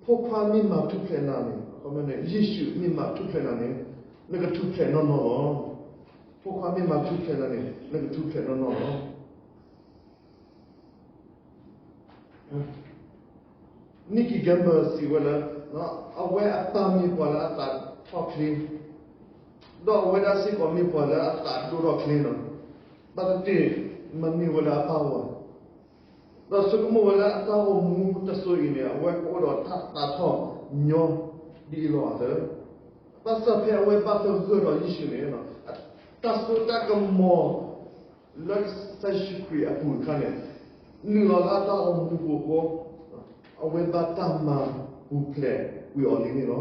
ဖိခွါမ့ၢ်မၤထူၣ်ဖျဲးနၤန့ၣ်, ယ့ၣ်ၡူးမ့ၢ်မၤထူၣ်ဖျဲးနၤန့ၣ်, နကထူၣ်ဖျဲးနီၢ်နီၢ်လီၤ. ဖိခွါမ့ၢ်မၤထူၣ်ဖျဲးနၤန့ၣ် နကထူၣ်ဖျဲးနီၢ်နီၢ်လီၤ. Nicky Gumbel စံးဝဲလၢ အဝဲအပၢ်မ့ၢ်ပှၤလၢအသးထီၣ်ချ့, ဒီးအဝဲဒၣ်စ့ၢ်ကီးမ့ၢ်ပှၤလၢအသးဒိၣ်ထီၣ်ချ့လီၤ. ဘၣ်သ့ၣ်သ့ၣ်မၤန့ၢ်ဝဲလၢအပၢ်အဂီၢ်, ဒီးဆိကမိၣ်ဝဲလၢအတၢ်အိၣ်မူတစိၤအံၤန့ၣ် အဝဲကအိၣ်ဒီးတၢ်သးထီၣ်ညီဒ်အံၤလီၤအသး. ဘၣ်ဆၣ်ဖဲအဝဲဘၣ်သဂၢၢ်ဒီးယ့ၣ်ၡူးန့ၣ် တၢ်စိတၢ်ကမီၤ လၢကစၢ်ယ့ၣ်ၡူးခရံာ်အပူၤအခါန့ၣ် နုာ်လီၤလၢအတၢ်အိၣ်မူပူၤအဃိ, အဝဲဘၣ်တၢ်မၤပူၤဖျဲးကွံာ်အီၤလံန့ၣ်လီၤ.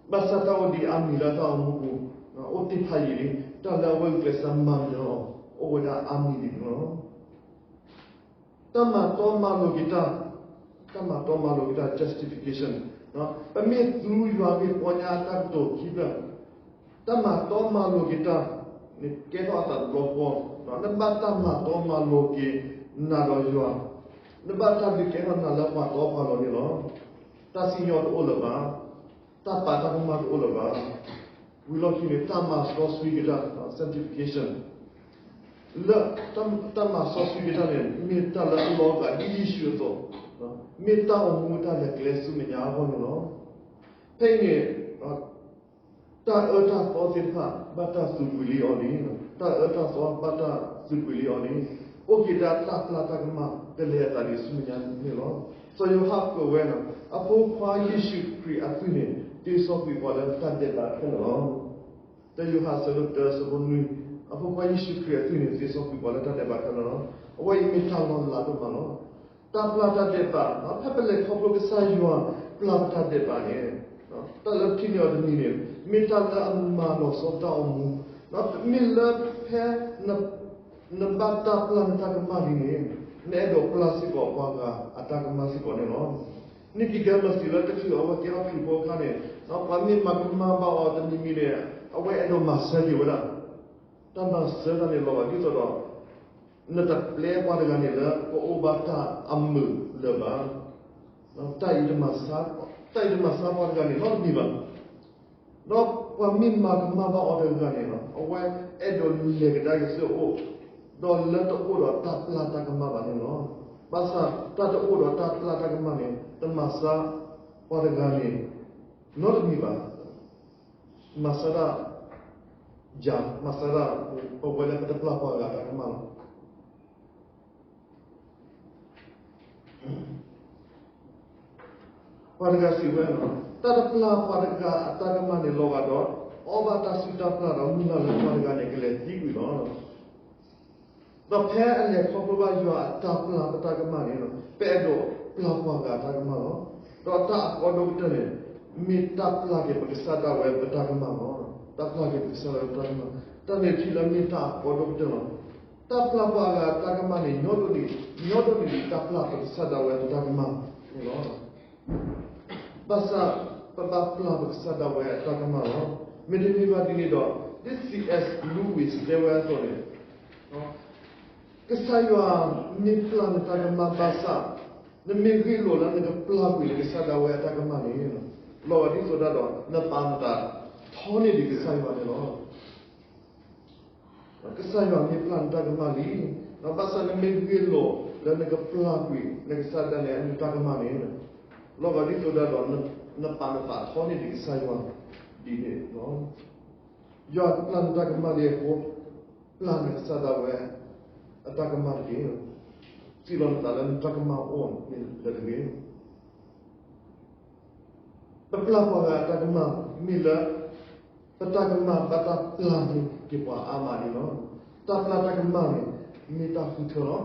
ဘၣ်ဆၣ်တၢ်အိၣ်ဒံးအါမံၤလၢတၢ်အိၣ်မူပူၤ အိၣ်သ့ၣ်ဖးယံာ်လံ, တၢ်လၢအဝဲဂုာ်ကျဲးစၢးမၤနၢၤအီၤ အိၣ်ဝဲဒၣ်အါမံၤဒ်န့ၣ်လီၤ. တၢ်မၤတီမၤလိၤက့ၤတၢ်, တၢ်မၤတီမၤလိၤက့ၤတၢ် justification, ပမ့ၢ်သူယွၤဂ့ၢ်ပီညါအတၢ်ကတိၤခံဖျၢၣ်, တၢ်မၤတီမၤလိၤက့ၤတၢ်န့ၣ် ကဲထီၣ်အသးတဘျီဃီ, နဘၣ်တၢ်မၤတီမၤလိၤက့ၤနၤဒီးယွၤ, နဘၣ်တၢ်ဒုးကဲထီၣ်နၤလၢပှၤတီပှၤလိၤန့ၣ်လီၤ. တၢ်စံၣ်ညီၣ်တအိၣ်လၢၤဘၣ်, တၢ်ပာ်တၢ်ကမၣ်တအိၣ်လၢၤဘၣ်. ဝံၤလီၢ်ခံန့ၣ် တၢ်မၤစီဆှံက့ၤတၢ် sanctification, လၢတၢ်မၤစီဆှံက့ၤတၢ်န့ၣ် မ့ၢ်တၢ်လၢအလီၤဂာ်ဒ်ယ့ၣ်ၡူးအသိး, မ့ၢ်တၢ်အိၣ်မူတၢ်လဲၤကျဲဆူမဲာ်ညါအဂီၢ်န့ၣ်လီၤ. ဖဲအံၤန့ၣ် တၢ်အၢတၢ်သီသ့ၣ်တဖၣ် ဘၣ်တၢ်သုးကွံာ်လံအီၤလံ, တၢ်အၢတၢ်သီဘၣ်တၢ်သုးကွံာ်လံအီၤလံ, အိၣ်က့ၤဒၣ်တၢ်ပျၢ်တၢ်ကမၣ်ကလဲၤအသးဒ်ဆူမဲာ်ညါန့ၣ်လီၤ. စီၤယိၤဟၣ်ကွဲးဝဲ, အဖိခွါယ့ၣ်ၡူးခရံာ်အသွံၣ်န့ၣ် သ့စီကွံာ်ပှၤလၢတၢ်ဒဲးဘးခဲလၢာ်လီၤ. တၢယိၤဟၣ်အဆၢဒိၣ်တၢအဆၢဖိနွံ, အဖိခွါယ့ၣ်ၡူးခရံာ်အသွံၣ်န့ၣ် သ့စီကွံာ်ပှၤလၢတၢ်ဒဲးဘးခဲလၢာ်လီၤ. အဝဲအံၤမ့ၢ်တၢ်လီၤလးဒိၣ်မးလီၤ. တၢ်ပျၢ်တၢ်ဒဲးဘး, ဖဲပလဲၤခီဖျိကစၢ်ယွၤပျၢ်ပတၢ်ဒဲးဘးန့ၣ်, တၢ်လၢထံၣ်န့ၢ်အီၤတမံၤန့ၣ် မ့ၢ်တၢ်လၢအမၤလီၤဆီတၢ်အိၣ်မူ, မ့ၢ်လၢဖဲ နဘၣ်တၢ်ပျၢ်နတၢ်ကမၣ်လံန့ၣ် နအဲၣ်ဒိးပျၢ်စ့ၢ်ကီးပှၤဂၤအတၢ်ကမၣ်စ့ၢ်ကီးန့ၣ်လီၤ. နံၣ်ကံကဲမစံးလၢတချုးအဝဲကဲထီၣ်ခရံာ်ဖိအခါန့ၣ်, ပှၤမ့ၢ်မၤကမၣ်ဘၣ်အီၤတမံၤမံၤန့ၣ် အဝဲအဲၣ်ဒိးမၤစၢၤက့ၤဝဲဒၣ်. တၢ်မၤစၢၤတၢ်န့ၣ်လီၤဂာ်ဒ်သိးဒီး နတပျဲပှၤတဂၤန့ၣ်လၢကအိၣ်ဘၣ်တၢ်အမုာ်လၢၤဘၣ်. တၢ်အံၤတမၤစၢၤ, တၢ်အံၤတမၤစၢၤပှၤတဂၤန့ၣ်နီတမံၤဘၣ်. ဒီးပှၤမ့ၢ်မၤကမၣ်ဘၣ်အီၤတဂၤန့ၣ်လီၤ, အဝဲအဲၣ်ဒိးလဲၤကဒါက့ၤဆူအအိၣ်, ဒီးလၢတအိၣ်ဒီးတၢ်ပျၢ်တၢ်ကမၣ်ဘၣ်န့ၣ်လီၤ. ဘၣ်ဆၣ်တၢ်တအိၣ်ဒီးတၢ်ပျၢ်တၢ်ကမၣ်န့ၣ် တမၤစၢၤပှၤတဂၤန့ၣ်နီတမံၤဘၣ်. မၤစၢၤဒၣ်ယၤ, မၤစၢၤဒၣ် ပဝဲလၢပတပျၢ်ပှၤဂၤအတၢ်ကမၣ်လီၤ. ပှၤတဂၤစံးဝဲ, တၢ်တပျၢ်ပှၤတဂၤအတၢ်ကမၣ်န့ၣ်လီၤဂာ်ဒီး အီၣ်ဘၣ်တၢ်စုၣ်တၢ်ပျၢ်ဒီး မုၢ်လၢ်လၢပှၤတဂၤန့ၣ်ကလဲၤသံကွံာ်လီၤ. ဒီးဖဲအလဲၤခီဖျိဘၣ်ယွၤအတၢ်ပျၢ်ပတၢ်ကမၣ်န့ၣ် ပအဲၣ်ဒိးပျၢ်ပှၤဂၤအတၢ်ကမၣ်လီၤ. ဒီးတၢ်အကီဒိၣ်ကတၢၢ်န့ၣ် မ့ၢ်တၢ်ပျၢ်က့ၤပကစၢ်ဒၣ်ဝဲပတၢ်ကမၣ်လီၤ. တၢ်ပျၢ်က့ၤပကစၢ်ဒၣ်ဝဲပတၢ်ကမၣ်, တၢ်န့ၣ်ထံၣ်လၢမ့ၢ်တၢ်အကီဒိၣ်ကတၢၢ်လီၤ. တၢ်ပျၢ်ပှၤဂၤအတၢ်ကမၣ်န့ၣ် ညီဒိၣ်န့ၢ်, ညီဒိၣ်န့ၢ်ဒံးတၢ်ပျၢ်ပကစၢ်ဒၣ်ဝဲအတၢ်ကမၣ်န့ၣ်လီၤ. ဘၣ်ဆၣ် ပဘၣ်ပျၢ်ပကစၢ်ဒၣ်ဝဲအတၢ်ကမၣ်လီၤ. မ့တမ့ၢ်ဘၣ်ဒ်န့ၣ်ဒီး ဒ် C S Lewis တဲဝဲအသိးန့ၣ် ကစၢ်ယွၤမ့ၢ်ပျၢ်နတၢ်ကမၣ်ဘၣ်ဆၣ်, နမ့ၢ်ဂ့ၢ်လိာ်လၢနကပျၢ်ကွံာ်နကစၢ်ဒၣ်ဝဲအတၢ်ကမၣ်န့ၣ်, လီၤဂာ်ဒ်သိးဒၣ်ဒီး နပာ်နသးထီန့ၢ်ဒံးကစၢ်ယွၤန့ၣ်လီၤ. ကစၢ်ယွၤမ့ၢ်ပျၢ်နတၢ်ကမၣ်လံ, ဘၣ်ဆၣ်နမ့ၢ်ဂ့ၢ်လိာ်လၢနကပျၢ်ကွံာ်နကစၢ်ဒၣ်ဝဲအတၢ်ကမၣ်န့ၣ်, လီၤဂာ်ဒ်သိးဒၣ်ဒီး နပာ်နသးထီန့ၢ်ဒံးကစၢ်ယွၤဒ်န့ၣ်လီၤ. ယွၤပျၢ်နတၢ်ကမၣ်လံအဃိ, ပျၢ်နကစၢ်ဒၣ်ဝဲအတၢ်ကမၣ်တက့ၢ်. စံးလီၤနသးလၢနတၢ်ကမၣ်အိၣ်န့ၣ်လၢတဂ့ၤ. ပပျၢ်ပှၤဂၤအတၢ်ကမၣ် မ့ၢ်လၢ ပတၢ်ကမၣ်ဘၣ်တၢ်ပျၢ်န့ၢ်က့ၤပှၤအါမးန့ၣ်လီၤ. တၢ်ပျၢ်တၢ်ကမၣ်န့ၣ် မ့ၢ်တၢ်ဃုထၢလီၤ.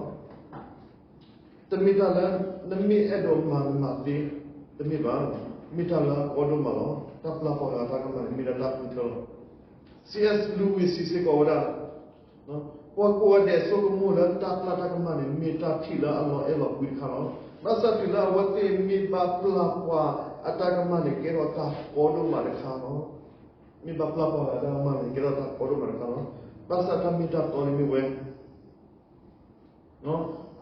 တမ့ၢ်တၢ်လၢ နမ့ၢ်အဲၣ်ဒိးမၤနမၤသ့, တမ့ၢ်ဘၣ်, မ့ၢ်တၢ်လၢအကီဒိၣ်မးလီၤ. တၢ်ပျၢ်ပှၤဂၤအတၢ်ကမၣ်န့ၣ် မ့ၢ်ဒၣ်တၢ်ဃုထၢလီၤ. C S Lewis စံးစ့ၢ်ကီးဝဲဒၣ် ပှၤကိးဂၤဒဲးဆိကမိၣ်လၢတၢ်ပျၢ်တၢ်ကမၣ်န့ၣ် မ့ၢ်တၢ်ထံၣ်လၢအလီၤအဲၣ်လီၤကွံတခါလီၤ. ဘၣ်ဆၣ်တုၤလၢအဝဲသ့ၣ်မ့ၢ်ဘၣ်ပျၢ်ပှၤအတၢ်ကမၣ်န့ၣ် ကဲထီၣ်တၢ်ကီဒိၣ်မးတခါလီၤ. မ့ၢ်ဘၣ်ပျၢ်ပှၤဂၤအတၢ်ကမၣ်န့ၣ် ကဲထီၣ်တၢ်ကီဒိၣ်မးတခါလီၤ. ဘၣ်ဆၣ်တၢ်မ့ၢ်တၢ်တီန့ၣ်မ့ၢ်ဝဲ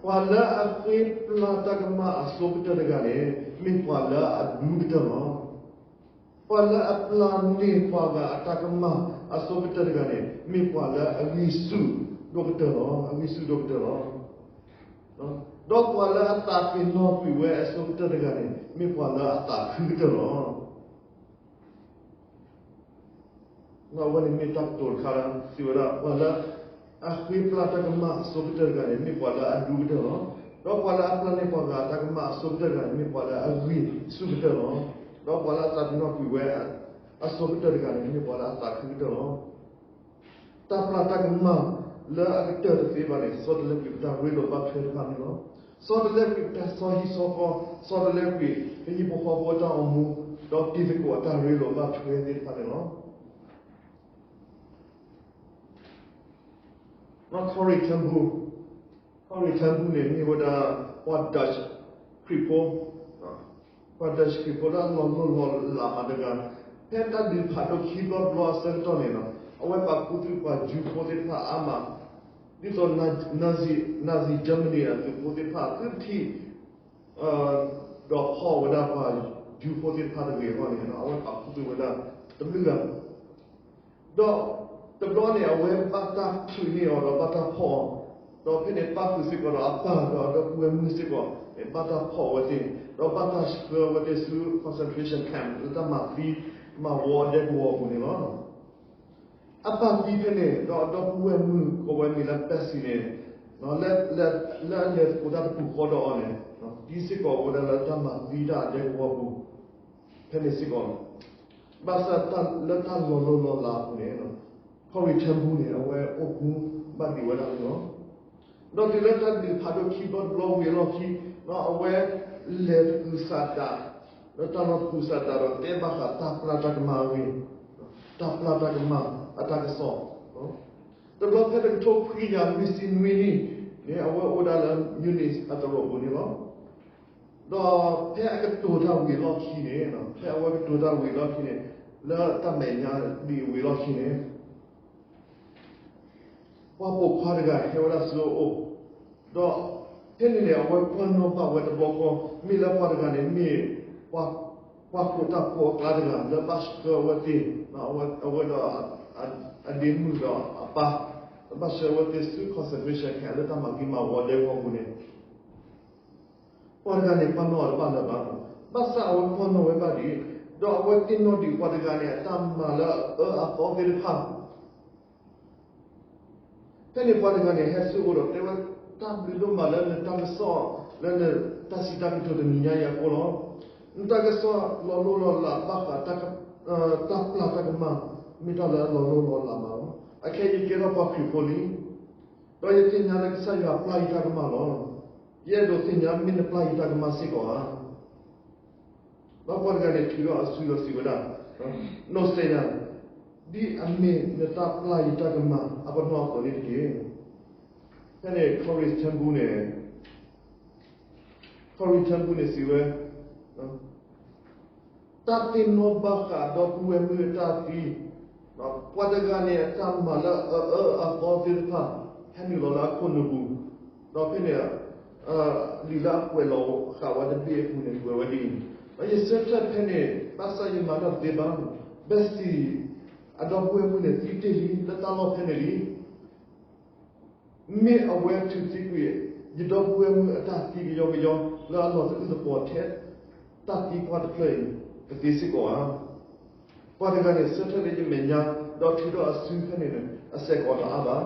ပှၤလၢအဃ့ပျၢ်တၢ်ကမၣ်အဆိကတၢၢ်တဂၤန့ၣ် မ့ၢ်ပှၤလၢအဒူကတၢၢ်လီၤ. ပှၤလၢအပျၢ်န့ၢ်ပှၤဂၤအတၢ်ကမၣ်အဆိကတၢၢ်တဂၤန့ၣ် မ့ၢ်ပှၤလၢအဂံၢ်ဆူၣ်ဒိၣ်ကတၢၢ်လီၤ, အဂံၢ်ဆူၣ်ဒိၣ်ကတၢၢ်လီၤ. ဒီးပှၤလၢအသးပ့ၤနီၣ်ကွံာ်ဝဲအဆိကတၢၢ်တဂၤန့ၣ် မ့ၢ်ပှၤလၢအသးခုကတၢၢ်လီၤ. အဝဲန့ၣ်မ့ၢ်တၢ်ကတိၤတခါလၢ စံးဝဲဒၣ် ပှၤလၢအဃ့ပျၢ်တၢ်ကမၣ်အဆိကတၢၢ်တဂၤန့ၣ် မ့ၢ်ပှၤလၢအဒူကတၢၢ်လီၤ. ဒီးပှၤလၢအပျၢ်န့ၢ်ပှၤဂၤအတၢ်ကမၣ်အဆိကတၢၢ်တဂၤန့ၣ် မ့ၢ်ပှၤလၢအဂံၢ်ဆူၣ်ကတၢၢ်လီၤ. ဒီးပှၤလၢအသးပ့ၤနီၣ်ကွံာ်ဝဲ အဆိကတၢၢ်တဂၤန့ၣ် မ့ၢ်ပှၤလၢအသးခုကတၢၢ်လီၤ. တၢ်ပျၢ်တၢ်ကမၣ်လၢအကတၢၢ်တသ့ဘၣ်န့ၣ် ဆီတလဲကွံာ်ပတၢ်ရ့လိာ်ဘၣ်ထွဲတဖၣ်န့ၣ်လီၤ. ဆီတလဲကွံာ်တၢ်ဆီဟံၣ်ဆီဃီ, ဆီတလဲကွံာ်ပဟံၣ်ဖိဃီဖိအတၢ်အိၣ်မူ, ဒီးတံၤသကိးအတၢ်ရ့လိာ်ဘၣ်ထွဲသ့ၣ်တဖၣ်န့ၣ်လီၤ. Corrie ten Boom, Corrie ten Boom န့ၣ် မ့ၢ်ဝဲဒၣ် ပှၤ Dutch ခရံာ်ဖိ, ပှၤ Dutch ခရံာ်ဖိလၢအလီၤလိၢ်လီၤလးမးတဂၤ, ဖဲတၢ်ဒုးဖးဒိၣ်ခံဘျီတဘျီအဆၢကတီၢ်န့ၣ်လီၤ, အဝဲပာ်ခူသူၣ်ပှၤ Jew ဖိသ့ၣ်တဖၣ်အါမး, ဒ်သိး Nazi, Nazi Germany အသုးဖိသ့ၣ်တဖၣ် သုထံၣ် ဒီးဖီၣ်ဝဲဒၣ်ပှၤ Jew ဖိသ့ၣ်တဖၣ်တဂ့ၤအဂီၢ်န့ၣ် အဝဲပာ်ခူသူၣ်ဝဲဒၣ်တဘျုးဂၤ ဒီးတဘျီန့ၣ် အဝဲဘၣ်တၢ်ထုးန့ၢ်အီၤ ဒီးဘၣ်တၢ်ဖီၣ်အီၤ, ဒီးဖဲန့ၣ်ပၢ်ဃုာ်စ့ၢ်ကီးဒီးအပၢ်ဒီးအဒီပုၢ်ဝဲၢ်မုၣ်စ့ၢ်ကီးန့ၣ် ဘၣ်တၢ်ဖီၣ်အဝဲသ့ၣ်, ဒီးဘၣ်တၢ်ဆှၢအဝဲသ့ၣ်ဆူ concentration camp လၢတၢ်မၤသံမၤဝီအဒဲကဝီၤအပူၤန့ၣ်လီၤ. အပၢ်သံဖဲန့ၣ် ဒီးအဒီပုၢ်ဝဲၢ်မုၣ်ကိးဝဲအမံၤလၢ Betsy န့ၣ် လၢအလဲၤသကိးတၢ်တပူၤဃီဒီးအီၤန့ၣ် သံစ့ၢ်ကီးဝဲဒၣ်လၢတၢ်မၤသံတၢ်အဒဲကဝီၤအပူၤ ဖဲန့ၣ်စ့ၢ်ကီး ဘၣ်ဆၣ်လၢတၢ်လီၤလိၢ်လီၤလးအပူၤန့ၣ် Corrie ten Boom န့ၣ် အဝဲအိၣ်မူဘၣ်ဒံးဝဲဒၣ်န့ၣ်လီၤ. ဒီးတုၤလၢတၢ်ဒုးဖးဒိၣ်ခံဘျီတဘျီဝံၤအလီၢ်ခံ အဝဲလဲၤတကူးစးဒး, လၢတၢ်လီၢ်တကူးစးဒးဒီးတဲဘၣ်ဃးတၢ်ပျၢ်တၢ်ကမၣ်အဂ့ၢ်, တၢ်ပျၢ်တၢ်ကမၣ်အတၢ်ကစီၣ်, တဘျီဖဲတကထိခွံကယၤလွံၢ်ဆံနွံနံၣ်န့ၣ် အဝဲအိၣ်ဒၣ်လၢ Munich အသရိာ်ပူၤန့ၣ်လီၤ. ဒီးဖဲအကတိၤတၢ်ဝံၤအလီၢ်ခံန့ၣ်, ဖဲအဝဲကတိၤတၢ်ဝံၤအလီၢ်ခံန့ၣ်, လၢတၢ်မဲာ်ညါဒံးဝံၤအလီၢ်ခံန့ၣ် ပှၤပိာ်ခွါတဂၤဟဲဝဲဒၣ်ဆူအအိၣ်, ဒီးဖဲန့ၣ်န့ၣ် အဝဲကွၢ်နီၣ်ဘၣ်ဝဲတဘျီဃီ, မ့ၢ်လၢပှၤတဂၤန့ၣ်မ့ၢ် ပှၤကိးတၢ်ဖိအကျါတဂၤ လၢဘၣ်ဆှၢအဝဲသ့ၣ်, အဝဲဒီး အဒ့မုၣ်ဒီးအပၢ်, လၢဘၣ်ဆှၢအဝဲသ့ၣ်ဆူ concentration camp လၢတၢ်မၤသံမၤဝီဒဲကဝီၤအပူၤန့ၣ် ပှၤတဂၤန့ၣ် ကွၢ်နီၣ်အီၤတဘၣ်လၢၤဘၣ်, ဘၣ်ဆၣ်အဝဲကွၢ်နီၣ်ဝဲဘၣ်ဒံး, ဒီးအဝဲသ့ၣ်နီၣ်ဒံးပှၤတဂၤန့ၣ် အတၢ်မၤလၢအအၢအသီသ့ၣ်တဖၣ်. ဖဲန့ၣ်ပှၤတဂၤန့ၣ် ဟဲဆူအအိၣ်ဒီးတဲဝဲ, တၢ်ဘျုးဒိၣ်မးလၢနတၢ်ကစီၣ် လၢနတၢ်စံးတၢ်ကတိၤတနံၤညါအံၤအဃိလီၤ. နတၢ်ကစီၣ်လီၤလိၢ်လီၤလးဘၣ်ဃး တၢ်ပျၢ်တၢ်ကမၣ် မ့ၢ်တၢ်လၢအလီၤလိၢ်လီၤလးမးလီၤ. အခဲအံၤယကဲထီၣ်ပှၤခရံာ်ဖိလံ ဒီးယသ့ၣ်ညါလၢကစၢ်ယွၤပျၢ်ယတၢ်ကမၣ်လီၤ. ယအဲၣ်ဒိးသ့ၣ်ညါမ့ၢ်နပျၢ်ယတၢ်ကမၣ်စ့ၢ်ကီးဧါ. ဒီးပှၤတဂၤန့ၣ်ထုးထီၣ်အစုဒီးစံးဝဲဒၣ်, နီၢ်စဲၣ်ယၤ, ဒ်အမ့ၢ်နတၢ်ပျၢ်ယတၢ်ကမၣ်အပနီၣ်အသိးန့ၣ်တက့ၢ်. ဖဲန့ၣ် Corrie ten Boom န့ၣ်, Corrie ten Boom န့ၣ်စံးဝဲ, တၢ်သ့ၣ်နီၣ်ဘၣ်ဃးဒီပုၢ်ဝဲၢ်မုၣ်အတၢ်သံ, ပှၤတဂၤန့ၣ် အတၢ်မၤလၢအအၢအသီသ့ၣ်တဖၣ် ဟဲနုာ်လီၤလၢအခိၣ်နူာ်ပူၤ, ဒီးဖဲန့ၣ် လံာ်လၢအကွဲးလီၤဃာ်ဝဲတဘ့ၣ်အပူၤန့ၣ် ကွဲးဝဲဒ်အံၤ, ယဆၢထၢၣ်ဖဲန့ၣ် ဘၣ်ဆၣ်ယမၤတၢ်တသ့ဘၣ်. Bessie အဒီပုၢ်ဝဲၢ်မုၣ်န့ၣ် သံတ့ၢ်လံ လၢတၢ်လီၢ်ဖဲန့ၣ်လံ. မ့ၢ်အဝဲထုးသံကွံာ် ယဒီပုၢ်ဝဲၢ်မုၣ်အတၢ်သံကယီကယီ လၢအလီၤသကုၤသကိးထဲ တၢ်သံကွၢ်တဖျၢၣ်အံၤ ကသ့စ့ၢ်ကီးဧါ. ပှၤတဂၤန့ၣ် ဆၢထၢၣ်လၢယမဲာ်ညါ ဒီးထုးထီၣ်အစုဖဲန့ၣ်န့ၣ် အစဲးကီးတအါဘၣ်.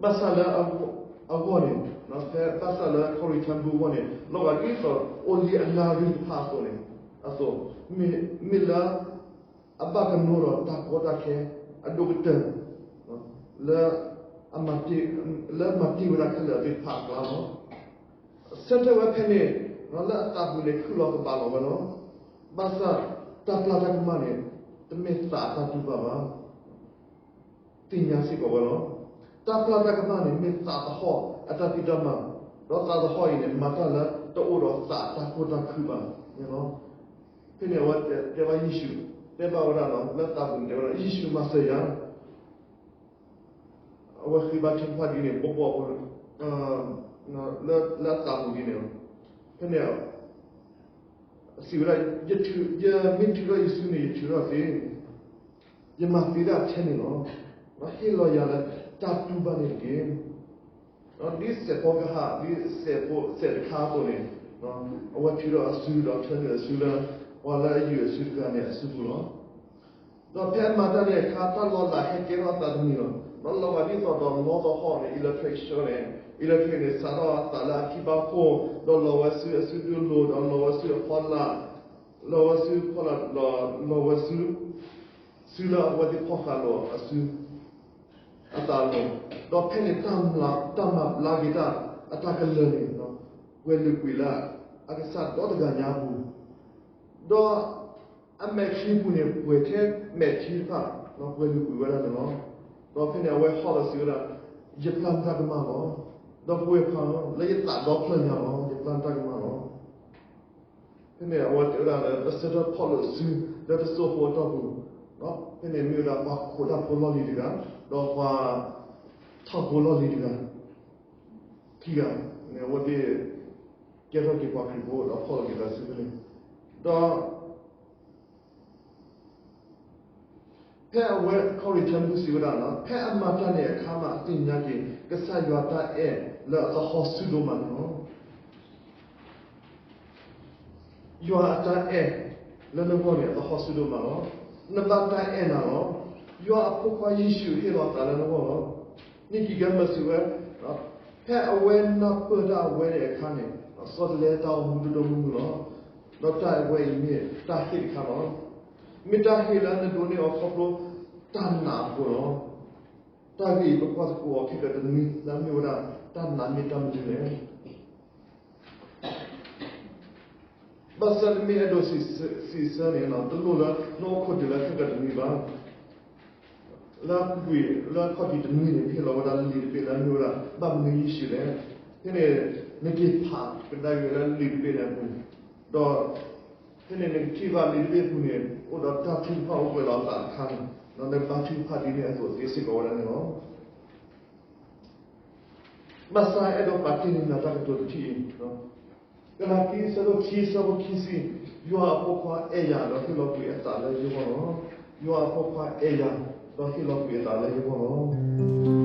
ဘၣ်ဆၣ်လၢအဂီၢ်န့ၣ်, ဖဲဘၣ်ဆၣ်လၢ Corrie ten Boom အဂီၢ်န့ၣ် လီၤဂာ်ဒ်သိး အိၣ်လံအနၣ်ရံၣ်တဖၣ်အသိးန့ၣ်, အသိး, မ့ၢ်လၢ အဘၣ်ကနိဒီးတၢ်ကီတၢ်ခဲ အဒိၣ်ကတၢၢ် လၢ လၢမၤတ့ၢ်ဝဲဒၣ်ခဲလၢာ်သ့ၣ်တဖၣ်အကျါလီၤ. ဆၢထၢၣ်ဝဲဖဲန့ၣ် လၢအသးပူၤန့ၣ် ခုၣ်လီၤကဘးလီၤဝဲလီၤ. ဘၣ်ဆၣ် တၢ်ပျၢ်တၢ်ကမၣ်န့ၣ် တမ့ၢ်သးအတၢ်တူၢ်ဘၣ်ဘၣ်. သ့ၣ်ညါစ့ၢ်ကီးဝဲလီၤ. တၢ်ပျၢ်တၢ်ကမၣ်န့ၣ် မ့ၢ်သးသဟီၣ်အတၢ်ဖံးတၢ်မၤ, ဒီးသးသဟီၣ်အံၤန့ၣ် မၤတၢ်လၢတအိၣ်ဒီးသးအတၢ်ကိၢ်တၢ်ခုဘၣ်န့ၣ်လီၤ. ဖဲန့ၣ်အဝဲတဲဘၣ်ယ့ၣ်ၡူး, တဲဘၣ်ဝဲဒၣ်လီၤ လၢသးပူၤန့ၣ်တဲဝဲဒၣ် ယ့ၣ်ၡူးမၤစၢၤယၤ အဝဲဃ့ဘါထုကဖၣ်ဒ်န့ၣ် ပှီၢ်ပှီၢ် လၢအသးပူၤဒ်န့ၣ်လီၤ. ဖဲန့ၣ် စံးဝဲဒၣ်, ယမ့ၢ်ထုးထီၣ်ယစုန့ၣ် ယထုးထီၣ်သ့, ယမၤသ့ဒၣ်ထဲန့ၣ်လီၤ. ဟ့ၣ်လီၤယၤလၢတၢ်တူၢ်ဘၣ်န့ၣ်တက့ၢ်. ဒ်စဲးဖီကဟၣ် ဒ်စဲးဖိစဲးတခါအသိးန့ၣ်, အဝဲထုးထီၣ်အစုဒီးထၢနုာ်အစုလၢ ပှၤလၢအယုၢ်အစုတဂၤန့ၣ်အစုပူၤလီၤ. ဒီးဖဲအမၤတၢ်န့ၣ်အခါ တၢ်လီၤလးဟဲကဲထီၣ်အသးတမံၤလီၤ. ဒီးလီၤဂာ်ဒ်သိးဒီးနီၣ်သဟီၣ်န့ၣ် electric ဆှၢန့ၣ်, electric န့ၣ် စးထီၣ်အသးလၢအထံဘၣ်ခိၣ်, ဒီးလီၤဝဲဆူအစုဒုးလိၤ, ဒီးလီၤဝဲဆူအဖီလာ်, လီၤဝဲဆူဖီလာ်, ဒီးလီၤဝဲဆူ စုလၢအဝဲသ့ၣ်ဖီၣ်ဃာ်လိာ်အစု အသးလီၤ. ဒီးဖဲန့ၣ် တၢ်မၤဘျါက့ၤတၢ်အတၢ်ကလၢာ်န့ၣ် ပှဲၤလုာ်ကွံာ်လၢအကစၢ်ဒီတဂၤညါအပူၤ, ဒီးအမဲာ်ချံပူၤန့ၣ် ပှဲၤထဲမဲာ်ချံတဖၣ် ပှဲၤလုာ်ကွံာ်ဝဲဒၣ်န့ၣ်လီၤ. ဒီးဖဲန့ၣ် အဝဲဟီၣ်လီၤစံးဝဲဒၣ်, ယပျၢ်နတၢ်ကမၣ်လီၤ. ဒီပုၢ်ဝဲၢ်ခွါဧၢ, လၢယသးဒီဖျၢၣ်ညါလီၤ, ယပျၢ်နတၢ်ကမၣ်လီၤ. ဖဲန့ၣ် အဝဲတဲဝဲဒၣ်လၢ ပဆၢထၢၣ်ဖီၣ်လိာ်စုလၢတစိၢ်ဖိအတီၢ်ပူၤ, ဖဲန့ၣ်မ့ၢ်ဝဲဒၣ်ပှၤခိးတၢ်ဖိလီၢ်လံၤတဂၤ, ဒီးပှၤထီၣ်ဖိလီၢ်လံၤတဂၤ, ခံဂၤန့ၣ် အဝဲသ့ၣ်ကဲထီၣ်က့ၤပှၤခရံာ်ဖိ ဒီးဖီၣ်လိာ်က့ၤသးစုဖဲန့ၣ်, ဒီး ဖဲအဝဲ Corrie ten Boom စံးဝဲဒၣ်လီၤ, ဖဲအမၤတၢ်န့ၣ်အခါမး အသ့ၣ်ညါက့ၤ ကစၢ်ယွၤတၢ်အဲၣ်လၢအသဟီၣ်ဆူၣ်ဒိၣ်မးန့ၣ်လီၤ. ယွၤအတၢ်အဲၣ်လၢနဂီၢ်န့ၣ် အသဟီၣ်ဆူၣ်ဒိၣ်မးလီၤ. နဘၣ်တၢ်အဲၣ်နၤလီၤ. ယွၤအဖိခွါယ့ၣ်ၡူးဟ့ၣ်လီၤအသးလၢနဂီၢ်လီၤ. နံၣ်ကံၤကဲမၢစံးဝဲ, ဖဲအဝဲနၢ်ပၢၢ်တၢ်အဝဲန့ၣ်အခါန့ၣ်, ဆီတလဲတၢ်အိၣ်မူဒိၣ်ဒိၣ်မုၢ်မုၢ်လီၤ. ဒီးတၢ်အဝဲအံၤမ့ၢ်တၢ်ဟ့ၣ်တခါလီၤ. မ့ၢ်တၢ်ဟ့ၣ်လၢနဒိးန့ၢ်အီၤခီဖျိတၢ်နာ်အဃိလီၤ. တၢ်ဂ့ၢ်အံၤ ပကွၢ်သကိးအီၤခဲကတနွံ လၢအမ့ၢ်ဝဲဒၣ် တၢ်နာ်မ့ၢ်တၢ်မနုၤလဲၣ်. ဘၣ်ဆၣ်နမ့ၢ်အဲၣ်ဒိးစံးဆၢန့ၣ် တလိၣ်လၢနအိၣ်ခိးတုၤလၢခဲကတနွံဘၣ်. လၢအပူၤကွံာ်လၢအခီၣ်ထံးတနွံန့ၣ် ဟ့ၣ်လီၤဝဲဒၣ်လံာ်တဘ့ၣ်လၢအမ့ၢ်ဝဲဒၣ် ဘၣ်မနုၤယ့ၣ်ၡူးလဲၣ်. ဖဲန့ၣ် နက့ၤဖးကဒါက့ၤဝဲလၢလံာ်တဘ့ၣ်န့ၣ်အပူၤ, ဒီး ဖဲန့ၣ်နကထံၣ်ဘၣ်လံာ်တဘ့ၣ်အပူၤန့ၣ် အိၣ်ဒီးတၢ်ထုကဖၣ်အိၣ်ပှဲၤလီၤအသးတခါန့ၣ်, ဒီးနကဘါထုကဖၣ်ဒ်န့ၣ်အသိးသ့စ့ၢ်ကီးဝဲဒၣ်န့ၣ်လီၤ. ဘၣ်ဆၣ်အဲၣ်ဒိးပာ်တ့ၢ်န့ၢ်နၤတၢ်ကတိၤတထံၣ်အံၤ, ကလၤတံ အဆၢဒိၣ်ခံ အဆၢဖိခံဆံ, ယွၤအဖိခွါအဲၣ်ယၤ ဒီးဟ့ၣ်လီၤကွံာ်အသးလၢယဂီၢ်လီၤ. ယွၤအဖိခွါအဲၣ်ယၤ ဒီးဟ့ၣ်လီၤကွံာ်အသးလၢယဂီၢ်လီၤ.